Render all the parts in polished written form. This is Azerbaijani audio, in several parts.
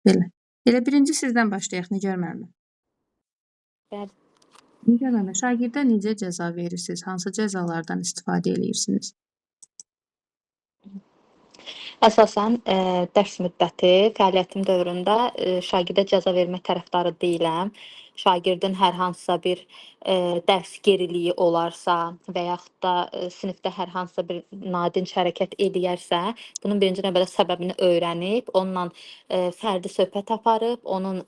Belə. Elə birinci sizdən başlayaq Nigar müəllimə. Bəli. Nigar müəllimə, şagirdə necə cəza verirsiniz? Hansı cəzalardan istifadə eləyirsiniz? Əsasən dərs müddəti fəaliyyətim dövründə şagirdə cəza vermək tərəfdarı deyiləm. Şagirdin hər hansısa bir dərs geriliyi olarsa və yaxud da sinifdə hər hansısa bir nadinc hərəkət eləyərsə, bunun birinci növbədə səbəbini öyrənib, onunla fərdi söhbət aparıb, onun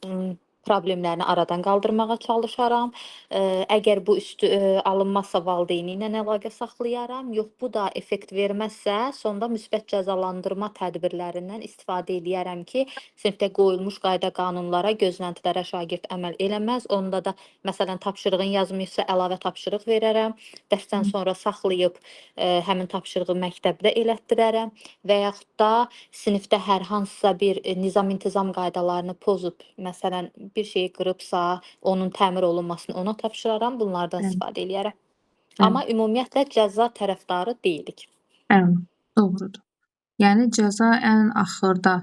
problemlərini aradan qaldırmağa çalışaram. Əgər bu üstü alınmazsa valideyni ilə əlaqə saxlayaram. Yox, bu da effekt verməzsə, sonda müsbət cəzalandırma tədbirlərindən istifadə eləyərəm ki, sinifdə qoyulmuş qayda-qanunlara, gözləntilərə şagird əməl eləməz. Onda da məsələn tapşırığın yazmayıbsa, əlavə tapşırıq verərəm. Dərsdən sonra saxlayıb həmin tapşırığı məktəbdə elətdirərəm və yaxud da sinifdə hər hansısa bir nizam-intizam qaydalarını pozub, məsələn, bir şeyi qırıbsa, onun təmir olunmasını ona tapşıraram, bunlardan istifadə eləyərəm. Amma ümumiyyətlə cəza tərəfdarı deyilik. Bəli, doğrudur. Yəni cəza ən axırda,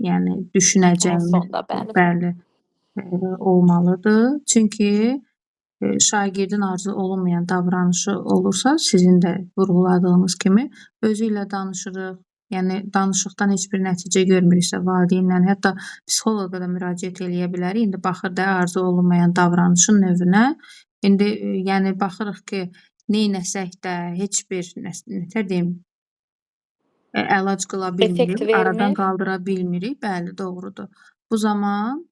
yəni Ən düşünəcəyimiz, sonda, bəli. Bəli, olmalıdır. Çünki şagirdin arzu olunmayan davranışı olursa, sizin də vurğuladığınız kimi özü ilə danışırıq. Yəni danışıqdan heç bir nəticə görmürüksə, valideynlə, hətta psixoloqa da müraciət eləyə bilərik. İndi baxır da arzu olunmayan davranışın növünə. İndi yəni baxırıq ki, neynəsək də heç bir nətər deyim, əlac qıla Effekt bilmirik, aradan vermir. qaldıra bilmirik. Bəli, doğrudur. Bu zaman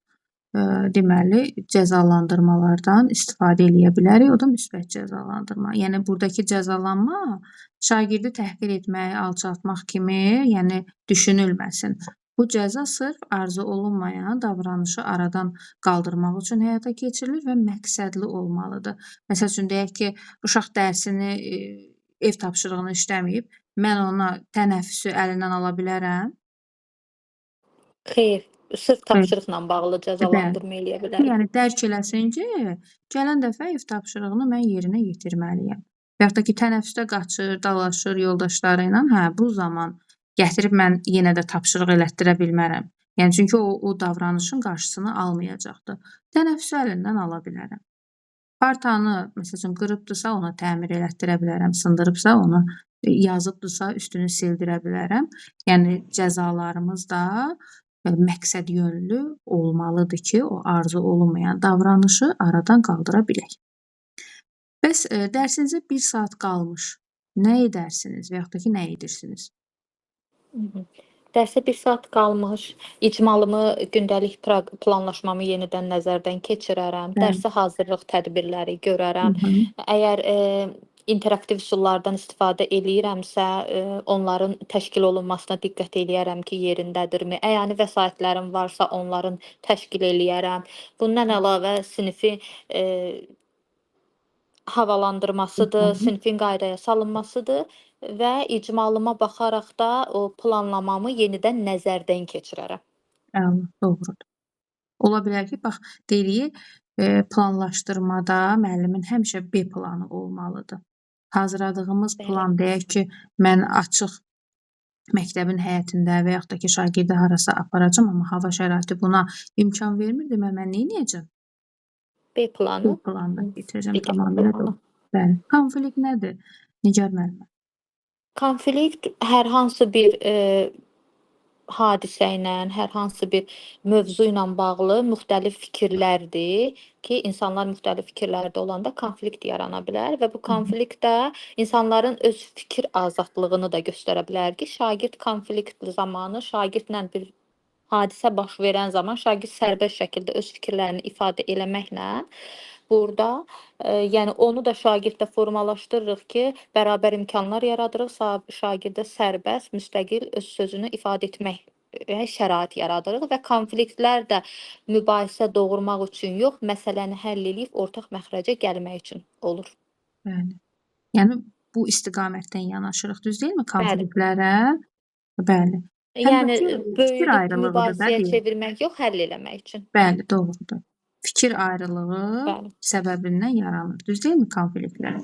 deməli cəzalandırmalardan istifadə eləyə bilərik. O da müsbət cəzalandırma. Yəni buradakı cəzalanma şagirdi təhqir etmək, alçaltmaq kimi, yəni düşünülməsin. Bu cəza sırf arzu olunmayan davranışı aradan qaldırmaq üçün həyata keçirilir və məqsədli olmalıdır. Məsəl üçün deyək ki, uşaq dərsini, ev tapşırığını işləməyib, mən ona tənəffüsü əlindən ala bilərəm? Xeyr, sırf Xeyr. tapşırıqla bağlı cəzalandırma eləyə bilərik. Yəni dərk eləsin ki, gələn dəfə ev tapşırığını mən yerinə yetirməliyəm. Və yaxud da ki, tənəffüsdə qaçır, dalaşır yoldaşları ilə, hə, bu zaman gətirib mən yenə də tapşırıq elətdirə bilmərəm. Yəni çünki o davranışın qarşısını almayacaqdır. Tənəffüsü əlindən ala bilərəm. Partanı, məsəl üçün, qırıbdırsa, ona təmir elətdirə bilərəm, sındırıbsa, onu yazıbdırsa, üstünü sildirə bilərəm. Yəni cəzalarımız da məqsədyönlü olmalıdır ki, o arzu olunmayan davranışı aradan qaldıra bilək. Bəs dərsinizə 1 saat qalmış, nə edərsiniz və yaxud da ki, nə edirsiniz? Dərsə 1 saat qalmış, icmalımı, gündəlik planlaşmamı yenidən nəzərdən keçirərəm, dərsə hazırlıq tədbirləri görərəm. Əgər interaktiv üsullardan istifadə eləyirəmsə, onların təşkil olunmasına diqqət eləyərəm ki, yerindədirmi? Əyani vəsaitlərim varsa, onların təşkil eləyərəm. Bundan əlavə sinifi havalandırmasıdır, sinifin qaydaya salınmasıdır və icmalıma baxaraq da o planlamamı yenidən nəzərdən keçirərəm. Əla, doğrudur. Ola bilər ki, bax, deyirik, planlaşdırmada müəllimin həmişə B planı olmalıdır. Hazırladığımız plan, deyək ki, mən açıq məktəbin həyətində və yaxud da ki, şagirdi harasa aparacam, amma hava şəraiti buna imkan vermir, demək mən nə edəcəm? B planı. B planını getirəcəm, B tamamilə planı. doğru. Bəli. Konflikt nədir? Nigar müəllimə. Konflikt hər hansı bir hadisə ilə, hər hansı bir mövzu ilə bağlı müxtəlif fikirlərdir ki, insanlar müxtəlif fikirlərdə olanda konflikt yarana bilər və bu konflikt də insanların öz fikir azadlığını da göstərə bilər ki, şagird konflikt zamanı, şagirdlə bir hadisə baş verən zaman şagird sərbəst şəkildə öz fikirlərini ifadə eləməklə burada, yəni onu da şagirddə formalaşdırırıq ki, bərabər imkanlar yaradırıq, şagirdə sərbəst, müstəqil öz sözünü ifadə etmək şərait yaradırıq və konfliktlər də mübahisə doğurmaq üçün yox, məsələni həll eləyib ortaq məxrəcə gəlmək üçün olur. Bəli. Yəni bu istiqamətdən yanaşırıq, düz deyilmi Bəli. konfliktlərə? Bəli. Həm də Yəni, ki, fikir böyüdüb ayrılığıdır da mübahisəyə deyək. çevirmək yox, həll eləmək üçün. Bəli, doğrudur. Fikir ayrılığı səbəbindən yaranır, düz deyilmi konfliktlər?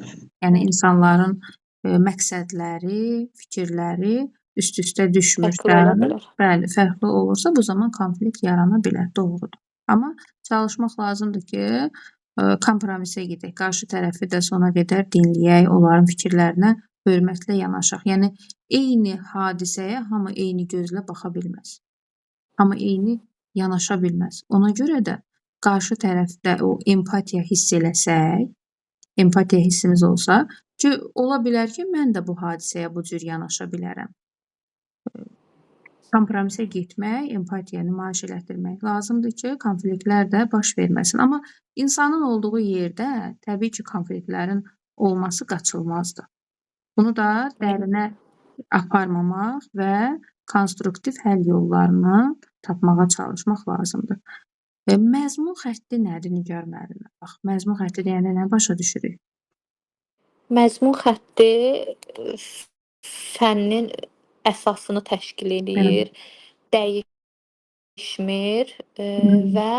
Yəni insanların məqsədləri, fikirləri üst-üstə Fərqli düşmürsə, ola bilər. bəli, fərqli olursa, bu zaman konflikt yarana bilər, doğrudur. Amma çalışmaq lazımdır ki, kompromisə gedək, qarşı tərəfi də sona qədər dinləyək, onların fikirlərinə hörmətlə yanaşaq. Yəni eyni hadisəyə hamı eyni gözlə baxa bilməz. Hamı eyni yanaşa bilməz. Ona görə də qarşı tərəfdə o empatiya hiss eləsək, empatiya hissimiz olsa, ki, ola bilər ki, mən də bu hadisəyə bu cür yanaşa bilərəm. Kompromisə getmək, empatiya nümayiş elətdirmək lazımdır ki, konfliktlər də baş verməsin. Amma insanın olduğu yerdə təbii ki, konfliktlərin olması qaçılmazdır. Bunu da dərinə aparmamaq və konstruktiv həll yollarını tapmağa çalışmaq lazımdır. Məzmun xətti nədir Nigar müəllimə? Bax, məzmun xətti deyəndə nə başa düşürük? Məzmun xətti fənnin əsasını təşkil eləyir, dəyişmir və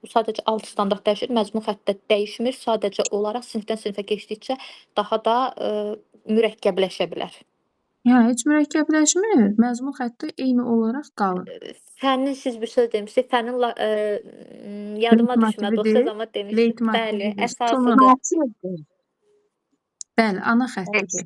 sadəcə alt standart dəyişir, məzmun xətti də dəyişmir, sadəcə olaraq sinifdən sinifə keçdikcə daha da mürəkkəbləşə bilər. Hə, heç mürəkkəbləşmir. Məzmun xətti eyni olaraq qalır. Fənnin siz bir söz demisiniz, fənnin yadıma düşmədi o söz, Leytmotividir. amma demişdiniz. Bəli, Leytmotividir. Əsasıdır. Bəli, ana xəttidir.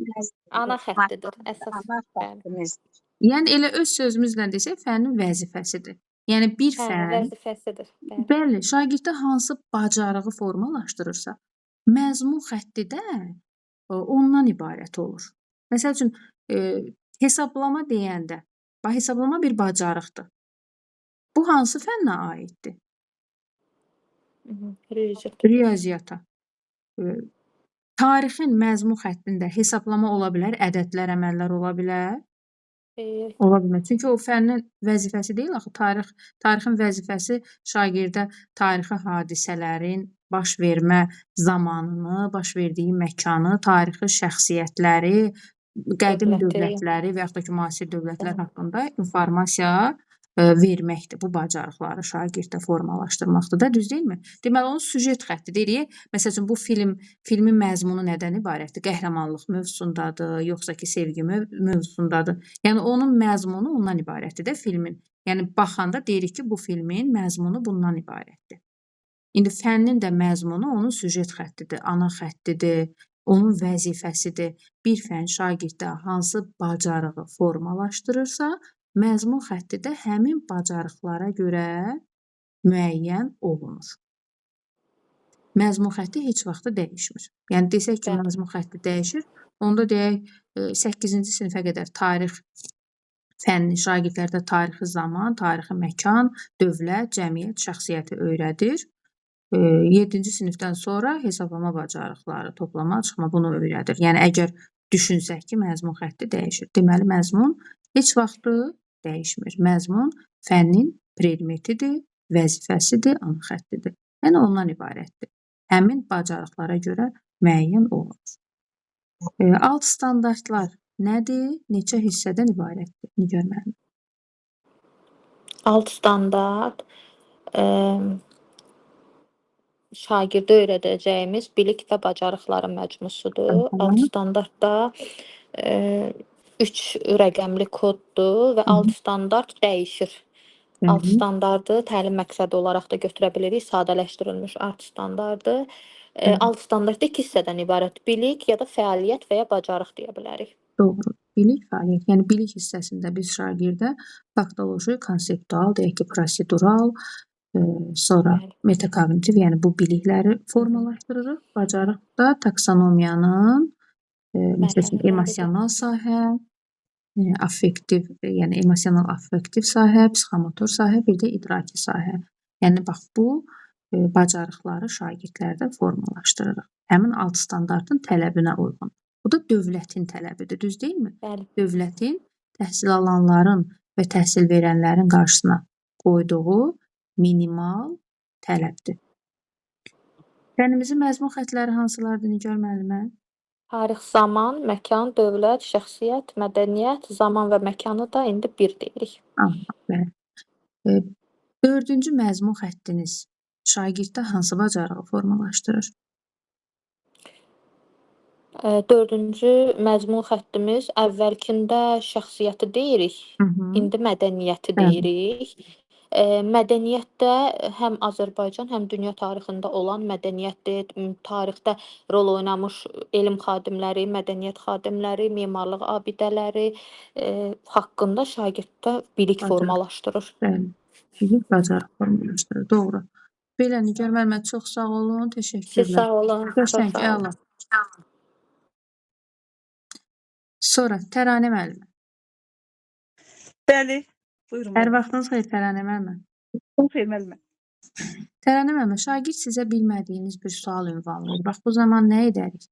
Ana xəttidir, əsas. Ana Bəli. xəttimizdir. Yəni elə öz sözümüzlə desək, fənnin vəzifəsidir. Yəni bir Hə, fən, vəzifəsidir. Bəli. Bəli, şagirddə hansı bacarığı formalaşdırırsa, məzmun xətti də ondan ibarət olur. Məsəl üçün, hesablama deyəndə, bax hesablama bir bacarıqdır. Bu hansı fənnə aiddir? Riyaziyyat. Riyaziyyata. Tarixin məzmun xəttində hesablama ola bilər, ədədlər, əməllər ola bilər? Xeyr. Ola bilməz. Çünki o fənnin vəzifəsi deyil axı. Tarixin vəzifəsi şagirdə tarixi hadisələrin baş vermə zamanını, baş verdiyi məkanı, tarixi şəxsiyyətləri, qədim Dövləti. dövlətləri və yaxud da ki, müasir dövlətlər haqqında informasiya verməkdir. Bu bacarıqları şagirddə formalaşdırmaqdır da, düz deyilmi? Deməli, onun süjet xətti deyirik. Məsəl üçün, bu filmin məzmunu nədən ibarətdir? Qəhrəmanlıq mövzusundadır, yoxsa ki, sevgi mövzusundadır? Yəni, onun məzmunu ondan ibarətdir də filmin. Yəni, baxanda deyirik ki, bu filmin məzmunu bundan ibarətdir. İndi fənnin də məzmunu onun süjet xəttidir, ana xəttidir, onun vəzifəsidir. Bir fən şagirddə hansı bacarığı formalaşdırırsa, məzmun xətti də həmin bacarıqlara görə müəyyən olunur. Məzmun xətti heç vaxt da dəyişmir. Yəni desək ki, məzmun xətti dəyişir, onda deyək, 8-ci sinifə qədər tarix fənni şagirdlərdə tarixi zaman, tarixi məkan, dövlət, cəmiyyət, şəxsiyyəti öyrədir. 7-ci sinifdən sonra hesablama bacarıqları, toplama, çıxma bunu öyrədir. Yəni əgər düşünsək ki, məzmun xətti dəyişir. Deməli, məzmun heç vaxtı dəyişmir. Məzmun fənnin predmetidir, vəzifəsidir, ana xəttidir. Yəni ondan ibarətdir. Həmin bacarıqlara görə müəyyən olunur. Alt standartlar nədir? Neçə hissədən ibarətdir? Nigar müəllim. Alt standart şagirdə öyrədəcəyimiz bilik və bacarıqların məcmusudur. Alt standartda 3 rəqəmli koddur və alt standart dəyişir. Alt standartı təlim məqsədi olaraq da götürə bilirik, sadələşdirilmiş alt standartı. Alt standartda 2 hissədən ibarət: bilik ya da fəaliyyət və ya bacarıq deyə bilərik. Doğru. Bilik, fəaliyyət. Yəni bilik hissəsində biz şagirdə faktoloji, konseptual, deyək ki, prosedural, sonra metakognitiv, yəni bu bilikləri formalaşdırırıq. Bacarıq da taksonomiyanın, məsəl üçün, Mərhələləri emosional sahə, affektiv, yəni emosional affektiv sahə, psixomotor sahə, bir də idraki sahə. Yəni bax bu bacarıqları şagirdlərdə formalaşdırırıq. Həmin alt standartın tələbinə uyğun. Bu da dövlətin tələbidir, düz deyilmi? Bəli. Dövlətin təhsil alanların və təhsil verənlərin qarşısına qoyduğu minimal tələbdir. Fənnimizin məzmun xətləri hansılardır Nigar müəllimə? Tarix, zaman, məkan, dövlət, şəxsiyyət, mədəniyyət, zaman və məkanı da indi bir deyirik. Aha, bəli. Dördüncü məzmun xəttiniz şagirddə hansı bacarığı formalaşdırır? Dördüncü məzmun xəttimiz əvvəlkində şəxsiyyəti deyirik, indi mədəniyyəti deyirik. Mədəniyyət də həm Azərbaycan, həm dünya tarixində olan mədəniyyətdir. Tarixdə rol oynamış elm xadimləri, mədəniyyət xadimləri, memarlıq abidələri haqqında şagirddə bilik formalaşdırır. Bəli. Bilik, bacarıq formalaşdırır. Doğru. Belə Nigar müəllimə, çox sağ olun, Siz təşəkkürlər. sağ olun, çox Qəşəng, sağ olun. əla. Sonra Təranə müəllimə. Bəli, buyurun Hər müəllimə. vaxtınız xeyir Təranə müəllimə. Xeyir müəllimə. Təranə müəllimə, şagird sizə bilmədiyiniz bir sual ünvanlayır. Bax, bu zaman nə edərik?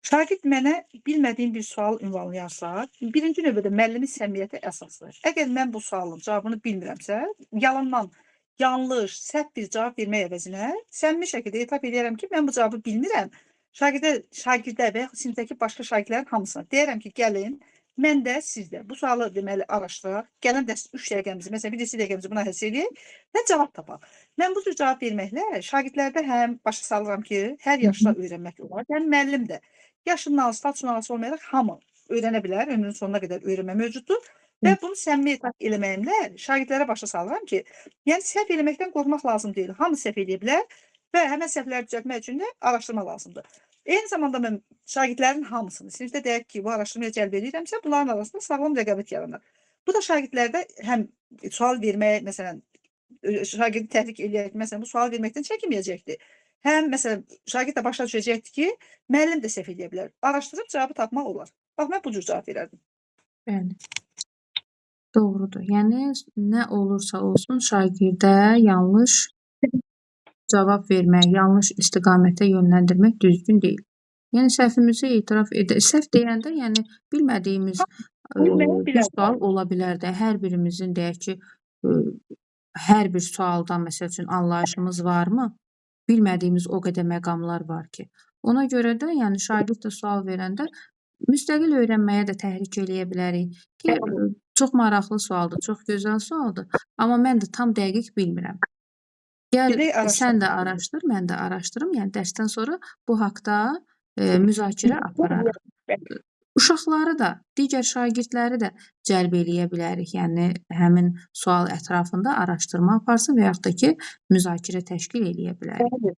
Şagird mənə bilmədiyim bir sual ünvanlayarsa, birinci növbədə müəllimin səmimiyyəti əsasdır. Əgər mən bu sualın cavabını bilmirəmsə, yalandan yanlış, səhv bir cavab vermək əvəzinə səmimi şəkildə etiraf edərəm ki, mən bu cavabı bilmirəm. Şagirdə və yaxud sinifdəki başqa şagirdlərin hamısına deyərəm ki, gəlin, mən də siz də bu sualı deməli araşdıraq, gələn dərs 3 dəqiqəmizi, məsələn, bir neçə dəqiqəmizi buna həsr eləyək və cavab tapaq. Mən bu cür cavab verməklə şagirdlərdə həm başa salıram ki, hər yaşda öyrənmək olar. Yəni müəllim də yaşından, statusundan asılı olmayaraq hamı öyrənə bilər, ömrünün sonuna qədər öyrənmə mövcuddur. Və bunu səmimi etiraf eləməyimlə şagirdlərə başa salıram ki, yəni səhv eləməkdən qorxmaq lazım deyil. Hamı səhv eləyə bilər və həmən səhvləri düzəltmək üçün də araşdırma lazımdır. Eyni zamanda mən şagirdlərin hamısını sinifdə deyək ki, bu araşdırmaya cəlb edirəmsə, bunların arasında sağlam rəqabət yaranır. Bu da şagirdlərdə həm sual verməyə, məsələn, şagirdi təhrik eləyərək, məsələn, bu sual verməkdən çəkinməyəcəkdir. Həm, məsələn, şagird də başa düşəcəkdir ki, müəllim də səhv eləyə bilər. Araşdırıb cavabı tapmaq olar. Bax, mən bu cür cavab verərdim. Bəli. Doğrudur. Yəni, nə olursa olsun şagirdə yanlış cavab vermək, yanlış istiqamətə yönləndirmək düzgün deyil. Yəni, səhvimizi etiraf edə, səhv deyəndə, yəni bilmədiyimiz Bilməyə bir bilər. sual ola bilər də. Hər birimizin deyək ki, hər bir sualdan məsəl üçün anlayışımız varmı? Bilmədiyimiz o qədər məqamlar var ki. Ona görə də, yəni şagird də sual verəndə müstəqil öyrənməyə də təhrik eləyə bilərik ki, çox maraqlı sualdır, çox gözəl sualdır, amma mən də tam dəqiq bilmirəm. Gəl, Gedək sən də araşdıraq. araşdır, mən də araşdırım. Yəni dərsdən sonra bu haqda müzakirə apararıq. Uşaqları da, digər şagirdləri də cəlb eləyə bilərik. Yəni həmin sual ətrafında araşdırma aparsın və yaxud da ki, müzakirə təşkil eləyə bilərik.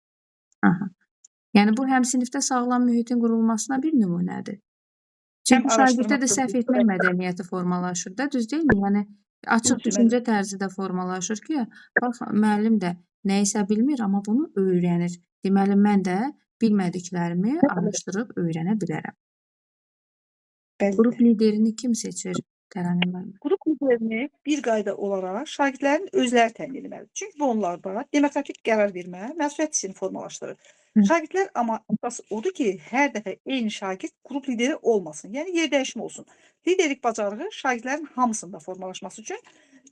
Yəni bu həm sinifdə sağlam mühitin qurulmasına bir nümunədir. Həm Çünki şagirddə araşdırma də səhv etmək mədəniyyəti formalaşır da, düz deyilmi? Yəni açıq düşüncə tərzi də formalaşır ki, bax müəllim də nəyisə bilmir, amma bunu öyrənir. Deməli mən də bilmədiklərimi araşdırıb öyrənə bilərəm. Qrup liderini kim seçir, Təranə müəllimə? Qrup liderini bir qayda olaraq şagirdlərin özləri təyin etməlidir. Çünki bu onlarda demokratik qərar vermə, məsuliyyət hissini formalaşdırır. Şagirdlər amma əsas odur ki, hər dəfə eyni şagird qrup lideri olmasın. Yəni yer dəyişimi olsun. Liderlik bacarığı şagirdlərin hamısında formalaşması üçün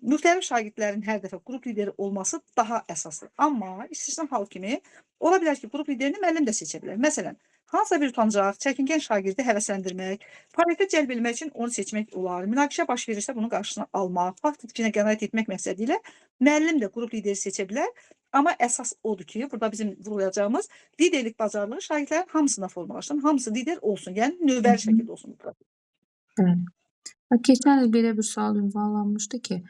müxtəlif şagirdlərin hər dəfə qrup lideri olması daha əsaslıdır. Amma istisna hal kimi ola bilər ki, qrup liderini müəllim də seçə bilər. Məsələn, hansısa bir utancaq, çəkingən şagirdi həvəsləndirmək, fəaliyyətə cəlb etmək üçün onu seçmək olar. Münaqişə baş verirsə bunun qarşısını almaq, fakt itkinə qənaət etmək məqsədi ilə müəllim də qrup lideri seçə bilər. Amma əsas odur ki, burada bizim vurğulayacağımız liderlik bacarığı şagirdlərin hamısında formalaşsın, hamısı lider olsun, yəni növbəli şəkildə olsun bu proses. Bəli. Bax, keçən il belə bir sual ünvanlanmışdı ki,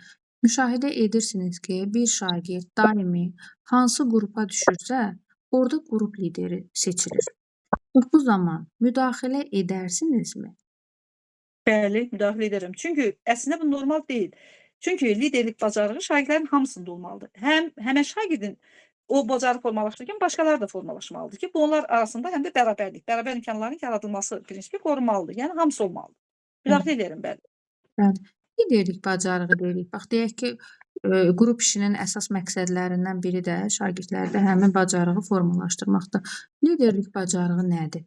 müşahidə edirsiniz ki, bir şagird daimi hansı qrupa düşürsə, orada qrup lideri seçilir. Bax, bu zaman müdaxilə edərsinizmi? Bəli, müdaxilə edərəm. Çünki əslində bu normal deyil. Çünki liderlik bacarığı şagirdlərin hamısında olmalıdır. Həm həmən şagirdin o bacarıq formalaşdırırkən başqaları da formalaşmalıdır ki, bu onlar arasında həm də bərabərlik, bərabər imkanların yaradılması prinsipi qorunmalıdır. Yəni hamısı olmalıdır. Müdaxilə edərəm, bəli. Bəli. Liderlik bacarığı deyirik. Bax, deyək ki, qrup işinin əsas məqsədlərindən biri də şagirdlərdə həmin bacarığı formalaşdırmaqdır. Liderlik bacarığı nədir?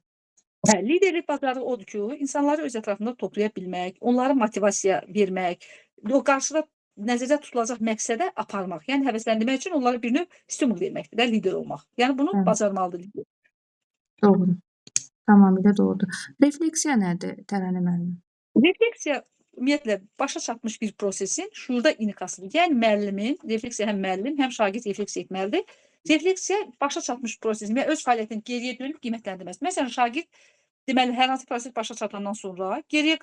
Hə, liderlik bacarığı odur ki, insanları öz ətrafında toplaya bilmək, onlara motivasiya vermək, o qarşıda nəzərdə tutulacaq məqsədə aparmaq, yəni həvəsləndirmək üçün onlara bir növ stimul verməkdir də, lider olmaq. Yəni bunu bacarmalıdır lider. Doğru. Tamamilə doğrudur. Refleksiya nədir, Təranə müəllim? Refleksiya ümumiyyətlə başa çatmış bir prosesin şuurda inikasıdır. Yəni müəllimin, refleksiya həm müəllim, həm şagird refleksiya etməlidir. Refleksiya başa çatmış prosesin və öz fəaliyyətini geriyə dönüb qiymətləndirməsi. Məsələn, şagird deməli hər hansı proses başa çatandan sonra geriyə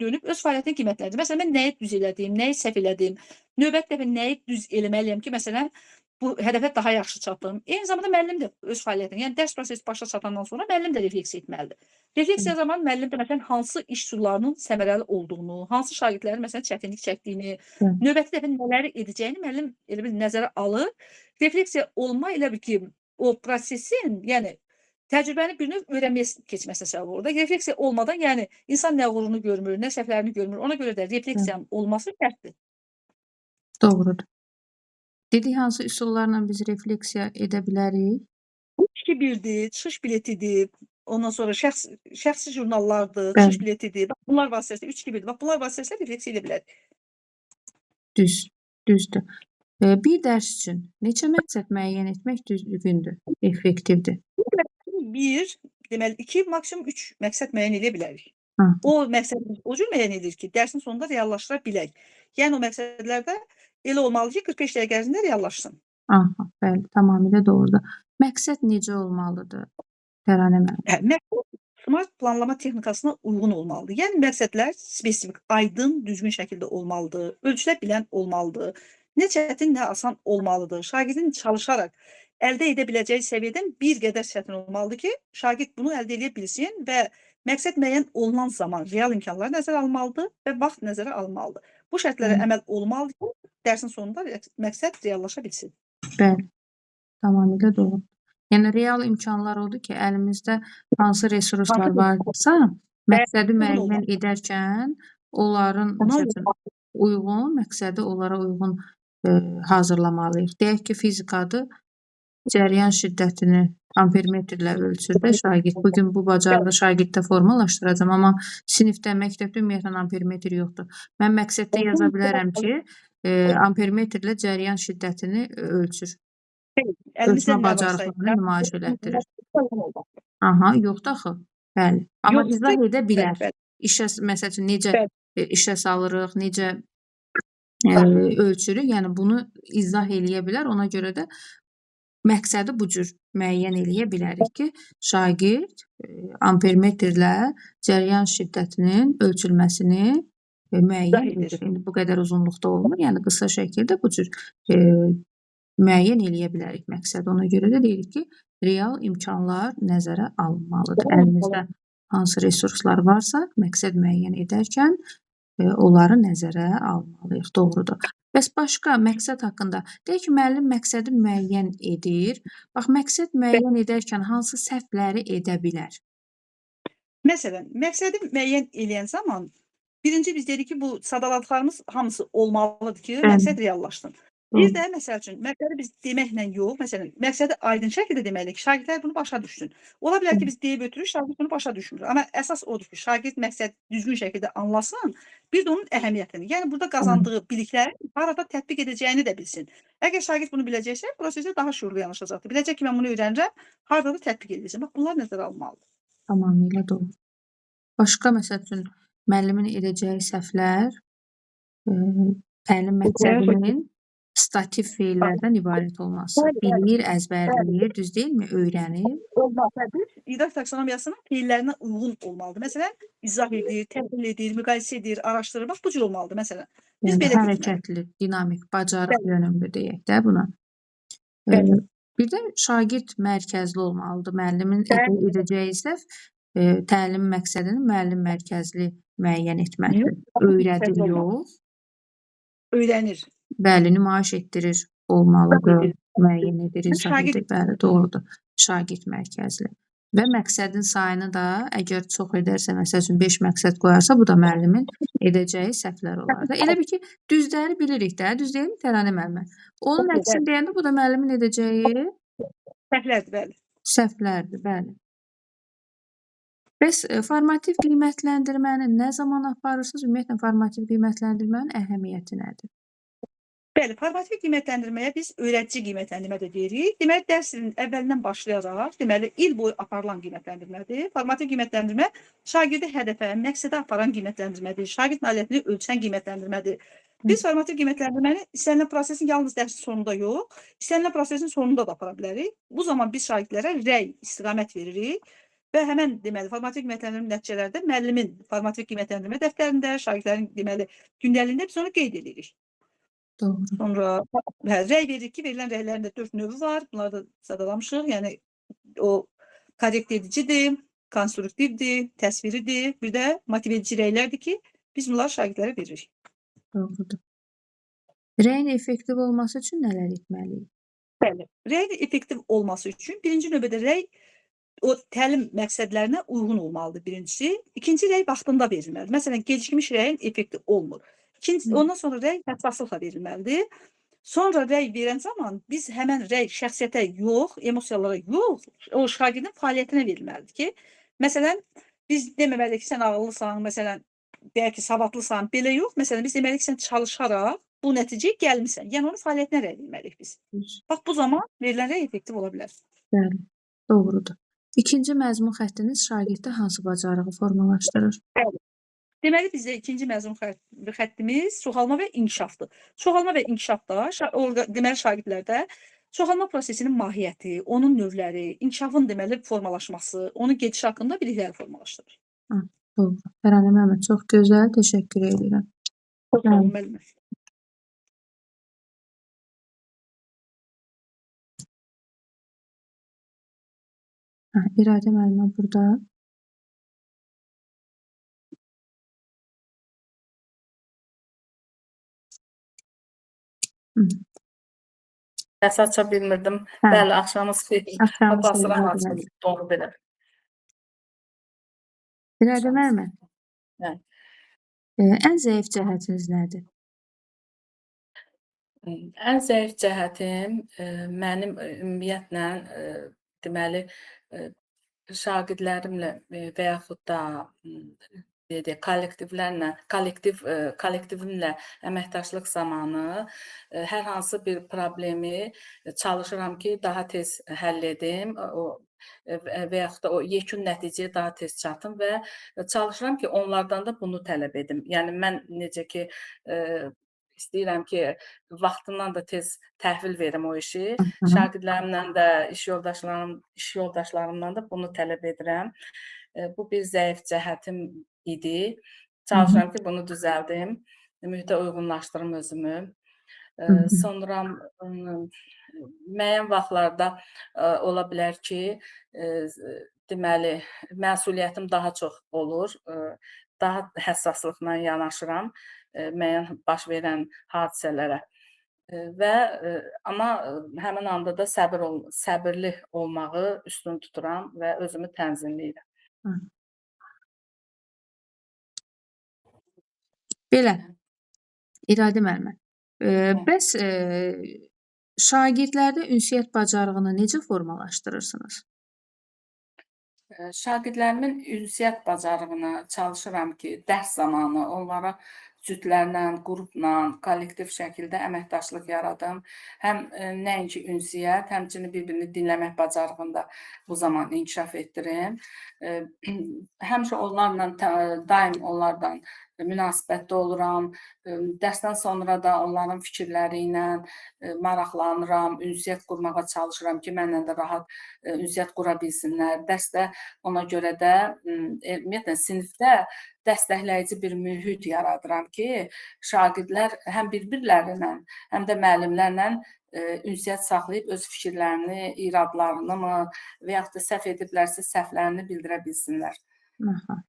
dönüb öz fəaliyyətini qiymətləndirir. Məsələn, mən nəyi düz elədim, nəyi səhv elədim, növbəti dəfə nəyi düz eləməliyəm ki, məsələn, bu hədəfə daha yaxşı çatdım. Eyni zamanda müəllim də öz fəaliyyətini, yəni dərs prosesi başa çatandan sonra müəllim də refleksiya etməlidir. Refleksiya zamanı müəllim də məsələn hansı iş üsullarının səmərəli olduğunu, hansı şagirdlərin məsələn çətinlik çəkdiyini, növbəti dəfə nələri edəcəyini müəllim elə bil nəzərə alır. Refleksiya olma elə bil ki, o prosesin, yəni təcrübəni bir növ öyrənməyə keçməsinə səbəb olur da. Refleksiya olmadan, yəni insan nə uğurunu görmür, nə səhvlərini görmür. Ona görə də refleksiyanın olması şərtdir. Doğrudur. Dedik, hansı üsullarla biz refleksiya edə bilərik? 3-2-1-dir, çıxış biletidir, ondan sonra şəxsi jurnallardır, çıxış biletidir. Bax, bunlar vasitəsilə 3-2-1-dir. Bax, bunlar vasitəsilə refleksiya edə bilərik. Düzdür. Bir dərs üçün neçə məqsəd müəyyən etmək düzgündür, effektivdir? 1, deməli 2, maksimum 3 məqsəd müəyyən edə bilərik. O məqsəd o cür müəyyən edir ki, dərsin sonunda reallaşdıra bilək. Yəni o məqsədlərdə elə olmalıdır ki, 45 dəqiqə ərzində reallaşsın. Aha, bəli, tamamilə doğrudur. Məqsəd necə olmalıdır, Təranə müəllim? Məqsəd smart planlama texnikasına uyğun olmalıdır. Yəni məqsədlər spesifik, aydın, düzgün şəkildə olmalıdır, ölçülə bilən olmalıdır. Nə çətin, nə asan olmalıdır. Şagirdin çalışaraq əldə edə biləcəyi səviyyədən bir qədər çətin olmalıdır ki, şagird bunu əldə edə bilsin və məqsəd müəyyən olunan zaman real imkanlar nəzərə alınmalıdır və vaxt nəzərə alınmalıdır. Bu şərtlərə əməl olmalıdır ki, dərsin sonunda məqsəd reallaşa bilsin. Bəli, tamamilə doğru. Yəni real imkanlar odur ki, əlimizdə hansı resurslar varsa, məqsədi müəyyən edərkən onların uyğun, məqsədi onlara uyğun hazırlamalıyıq. Deyək ki, fizikadır, cəryan şiddətini ampermetrlə ölçür də şagird. Bugün bu bacarığı şagirddə formalaşdıracağam, amma sinifdə, məktəbdə ümumiyyətlə ampermetr yoxdur. Mən məqsəddə yaza bilərəm ki, ampermetrlə cəryan şiddətini ölçür. Ölçmə bacarıqlarını nümayiş elətdirir. Aha, yoxdur axı. Bəli. Amma izah edə bilər. İşə, məsəl üçün, necə işə salırıq, necə ölçürük, yəni bunu izah eləyə bilər. Ona görə də məqsədi bu cür müəyyən eləyə bilərik ki, şagird ampermetrlə cəryan şiddətinin ölçülməsini müəyyən edir. İndi bu qədər uzunluqda olmur, yəni qısa şəkildə bu cür müəyyən eləyə bilərik məqsədi. Ona görə də deyirik ki, real imkanlar nəzərə alınmalıdır. Əlimizdə hansı resurslar varsa, məqsəd müəyyən edərkən onları nəzərə almalıyıq. Doğrudur. Bəs başqa məqsəd haqqında, deyək ki, müəllim məqsədi müəyyən edir. Bax, məqsəd müəyyən edərkən hansı səhvləri edə bilər? Məsələn, məqsədi müəyyən eləyən zaman, birinci biz dedik ki, bu sadaladıqlarımız hamısı olmalıdır ki, məqsəd reallaşsın. Bir də, məsəl üçün, məqsədi biz deməklə yox, məsələn, məqsədi aydın şəkildə deməliyik ki, şagirdlər bunu başa düşsün. Ola bilər ki, biz deyib ötürük, şagird bunu başa düşmür. Amma əsas odur ki, şagird məqsəd düzgün şəkildə anlasın, bir də onun əhəmiyyətini, yəni burada qazandığı bilikləri harada tətbiq edəcəyini də bilsin. Əgər şagird bunu biləcəksə, prosesə daha şüurlu yanaşacaqdır. Biləcək ki, mən bunu öyrənirəm, harada da tətbiq edəcəm. Bax, bunlar nəzərə alınmalıdır. Tamamilə doğru. Başqa, məsəl üçün, müəllimin edəcəyi səhvlər, təlim məqsədinin stativ feillərdən ibarət olması. Bilir, əzbərləyir, düz deyilmi? Öyrənir. Olmalıdır. İdrak taksonomiyasının feillərinə uyğun olmalıdır. Məsələn, izah edir, təhlil edir, müqayisə edir, araşdırır. Bax, bu cür olmalıdır məsələn. Biz yəni, belə hərəkətli, dinamik, bacarıq yönümlü deyək də buna. Bir də şagird mərkəzli olmalıdır. Müəllimin edəcəyi səhv təlim məqsədini müəllim mərkəzli müəyyən etməkdir. Öyrədir, yox. Öyrənir. Bəli, nümayiş etdirir olmalıdır, müəyyən edir, izah edir. Bəli, doğrudur. Şagird mərkəzli. Və məqsədin sayını da əgər çox edərsə, məsəl üçün 5 məqsəd qoyarsa, bu da müəllimin edəcəyi səhvlər olar da. Elə bil ki, düzləri bilirik də, düz deyilmi Təranə müəllimə? Onun əksini deyəndə bu da müəllimin edəcəyi səhvlərdir, bəli. Səhvlərdir, bəli. Bəs formativ qiymətləndirməni nə zaman aparırsınız? Ümumiyyətlə, formativ qiymətləndirmənin əhəmiyyəti nədir? Bəli, formativ qiymətləndirməyə biz öyrədici qiymətləndirmə də deyirik. Deməli, dərs ilinin əvvəlindən başlayaraq, deməli, il boyu aparılan qiymətləndirmədir. Formativ qiymətləndirmə şagirdi hədəfə, məqsədə aparan qiymətləndirmədir. Şagird nailiyyətini ölçən qiymətləndirmədir. Biz formativ qiymətləndirməni istənilən prosesin yalnız dərsin sonunda yox, istənilən prosesin sonunda da apara bilərik. Bu zaman biz şagirdlərə rəy, istiqamət veririk və həmən deməli formativ qiymətləndirmə nəticələrdə müəllimin formativ qiymətləndirmə dəftərində, şagirdlərin deməli gündəliyində biz onu qeyd edirik. Doğru. Sonra rəy veririk ki, verilən rəylərin də 4 növü var. Bunları da sadalamışıq. Yəni o korrekt edicidir, konstruktivdir, təsviridir, bir də motiv edici rəylərdir ki, biz bunları şagirdlərə veririk. Doğrudur. Rəyin effektiv olması üçün nələr etməliyik? Bəli. Rəyin effektiv olması üçün birinci növbədə rəy o təlim məqsədlərinə uyğun olmalıdır birincisi. İkinci rəy vaxtında verilməlidir. Məsələn, gecikmiş rəyin effekti olmur. İkinci, ondan sonra rəy həssaslıqla verilməlidir. Sonra rəy verən zaman biz həmən rəy şəxsiyyətə yox, emosiyalara yox, o şagirdin fəaliyyətinə verilməlidir ki, məsələn, biz deməməliyik ki, sən ağıllısan, məsələn, deyək ki, savadlısan, belə yox. Məsələn, biz deməliyik ki, sən çalışaraq bu nəticəyə gəlmisən. Yəni, onun fəaliyyətinə rəy verməliyik biz. Bax, bu zaman verilən rəy effektiv ola bilər. Bəli, doğrudur. İkinci məzmun xəttiniz şagirddə hansı bacarığı formalaşdırır? Bəli. Deməli, bizdə ikinci məzmun xəttimiz çoxalma və inkişafdır. Çoxalma və inkişafda, deməli, şagirdlərdə çoxalma prosesinin mahiyyəti, onun növləri, inkişafın deməli formalaşması, onun gedişi haqqında bilikləri formalaşdırır. Doğru. Təranə müəllimə, çox gözəl, təşəkkür edirəm. Çox sağ olun, müəllimə. İradə müəllimə burada. Səs aça bilmirdim. Bəli, axşamınız xeyir. Axşamınız xeyir, Basıram İradə açıldı, müəllimə. doğru belə. İradə müəllimə. Bəli. Ən zəif cəhətiniz nədir? Ən zəif cəhətim mənim ümumiyyətlə deməli şagirdlərimlə və yaxud da deyək, kollektivlərlə, kollektivimlə əməkdaşlıq zamanı hər hansı bir problemi çalışıram ki, daha tez həll edim, o və yaxud da o yekun nəticəyə daha tez çatım və çalışıram ki, onlardan da bunu tələb edim. Yəni mən necə ki, istəyirəm ki, vaxtından da tez təhvil verim o işi. Şagirdlərimlə də, iş yoldaşlarımdan da bunu tələb edirəm. Bu bir zəif cəhətim idi. Çalışıram ki, bunu düzəldim. Mühitə uyğunlaşdırım özümü. Sonra müəyyən vaxtlarda ola bilər ki, deməli, məsuliyyətim daha çox olur. Daha həssaslıqla yanaşıram müəyyən baş verən hadisələrə. Və amma həmin anda da səbirli olmağı üstün tuturam və özümü tənzimləyirəm. Belə, İradə müəllimə, bəs şagirdlərdə ünsiyyət bacarığını necə formalaşdırırsınız? Şagirdlərimin ünsiyyət bacarığını çalışıram ki, dərs zamanı onlara cütlərlə, qrupla, kollektiv şəkildə əməkdaşlıq yaradım. Həm nəinki ünsiyyət, həmçinin bir-birini dinləmək bacarığını da bu zaman inkişaf etdirim. Həmişə onlarla, daim onlardan münasibətdə oluram. Dərsdən sonra da onların fikirləri ilə maraqlanıram, ünsiyyət qurmağa çalışıram ki, mənlə də rahat ünsiyyət qura bilsinlər. Dərsdə ona görə də, ümumiyyətlə, sinifdə dəstəkləyici bir mühit yaradıram ki, şagirdlər həm bir-birləri ilə, həm də müəllimlərlə ünsiyyət saxlayıb öz fikirlərini, iradlarını mı və yaxud da səhv ediblərsə səhvlərini bildirə bilsinlər. Aha,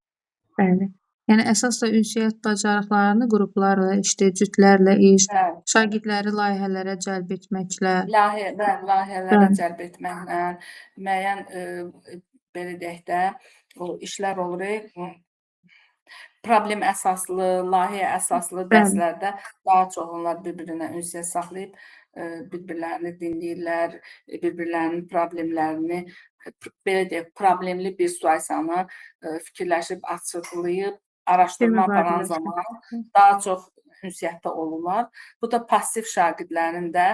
bəli. Yəni, əsas da ünsiyyət bacarıqlarını qruplarla, işte, cütlərlə iş, şagirdləri layihələrə cəlb etməklə. Bəli, layihələrə cəlb etməklə, müəyyən, belə deyək də, o işlər olur, problem əsaslı, layihə əsaslı dərslərdə daha çox onlar bir-birinə ünsiyyət saxlayıb, bir-birlərini dinləyirlər, bir-birlərinin problemlərini, belə deyək, problemli bir situasiyanı fikirləşib, açıqlayıb, araşdırma aparan zaman daha çox ünsiyyətdə olurlar. Bu da pasiv şagirdlərin də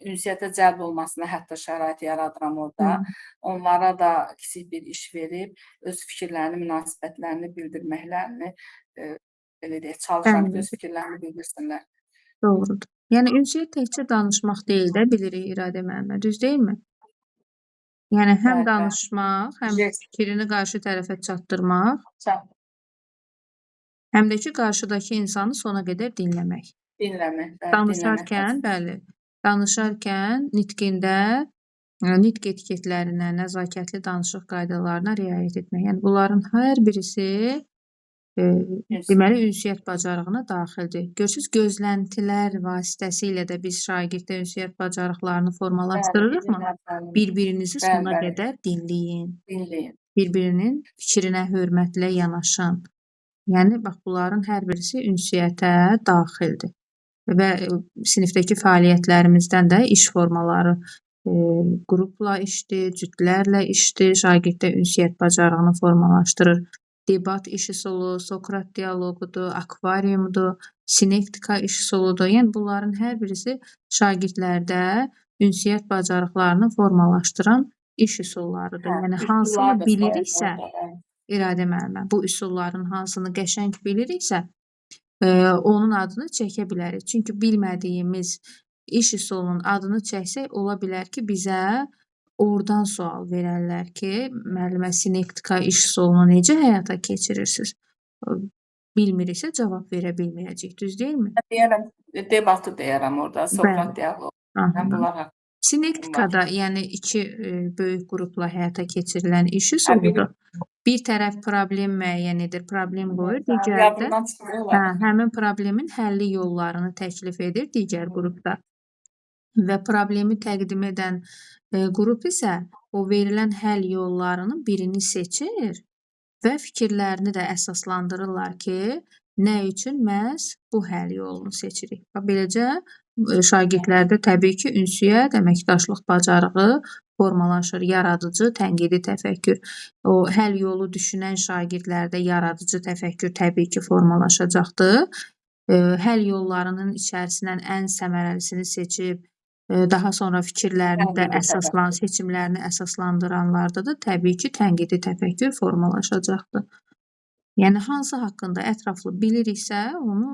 ünsiyyətə cəlb olmasına hətta şərait yaradıram orada. Onlara da kiçik bir iş verib, öz fikirlərini, münasibətlərini bildirməklərini belə deyək, çalışıram Təmin ki, öz edir. fikirlərini bildirsinlər. Doğrudur. Yəni ünsiyyət təkcə danışmaq deyil də, bilirik İradə müəllimə, düz deyilmi? Yəni həm Bəli, bəli. danışmaq, həm Jest. fikrini qarşı tərəfə çatdırmaq, Çat həm də ki, qarşıdakı insanı sona qədər dinləmək. Dinləmək, bəli, dinləmək Danışarkən, bəli, danışarkən nitqində nitq etiketlərinə, nəzakətli danışıq qaydalarına riayət etmək. Yəni bunların hər birisi Ünsiyyət. deməli ünsiyyət bacarığına daxildir. Görürsüz, gözləntilər vasitəsilə də biz şagirddə ünsiyyət bacarıqlarını Bəli, formalaşdırırıqmı? bilimlər, bəli. Bir-birinizi Bəli, sona bəli. qədər dinləyin. Dinləyin. Bir-birinin fikrinə hörmətlə yanaşın. Yəni bax bunların hər birisi ünsiyyətə daxildir. Və sinifdəki fəaliyyətlərimizdən də iş formaları qrupla işdir, cütlərlə işdir, şagirddə ünsiyyət bacarığını formalaşdırır. Debat iş üsulu, Sokrat dialoqudur, akvariumdur, sinektika iş üsuludur. Yəni bunların hər birisi şagirdlərdə ünsiyyət bacarıqlarını formalaşdıran iş üsullarıdır. Hə, Yəni üsullar hansını da biliriksə, sayılır orada, bəli. İradə müəllimə, bu üsulların hansını qəşəng biliriksə, onun adını çəkə bilərik. Çünki bilmədiyimiz iş üsulunun adını çəksək, ola bilər ki, bizə oradan sual verərlər ki, müəllimə sinektika iş üsulunu necə həyata keçirirsiniz? Bilmiriksə cavab verə bilməyəcəyik, düz deyilmi? Mən deyərəm, debatı deyərəm orada, Sokrat Bəli. dialoqu. Aha. Mən bunlar haqqında var. Sinektikada, yəni iki böyük qrupla həyata keçirilən iş Hə, biri üsuludur. Bir tərəf problem müəyyən edir, problem qoyur, digəri də Yadımdan çıxır hə, onlar. həmin problemin həlli yollarını təklif edir digər qrupda. Və problemi təqdim edən qrup isə o verilən həll yollarının birini seçir və fikirlərini də əsaslandırırlar ki, nə üçün məhz bu həll yolunu seçirik. Bax beləcə şagirdlərdə təbii ki, ünsiyyət, əməkdaşlıq bacarığı formalaşır, yaradıcı, tənqidi təfəkkür. O həll yolu düşünən şagirdlərdə yaradıcı təfəkkür təbii ki, formalaşacaqdır. Həll yollarının içərisindən ən səmərəlisini seçib, daha sonra fikirlərini də Tənqidi əsaslan, təfəkkür. seçimlərini əsaslandıranlarda da təbii ki, tənqidi təfəkkür formalaşacaqdır. Yəni hansı haqqında ətraflı biliriksə, onu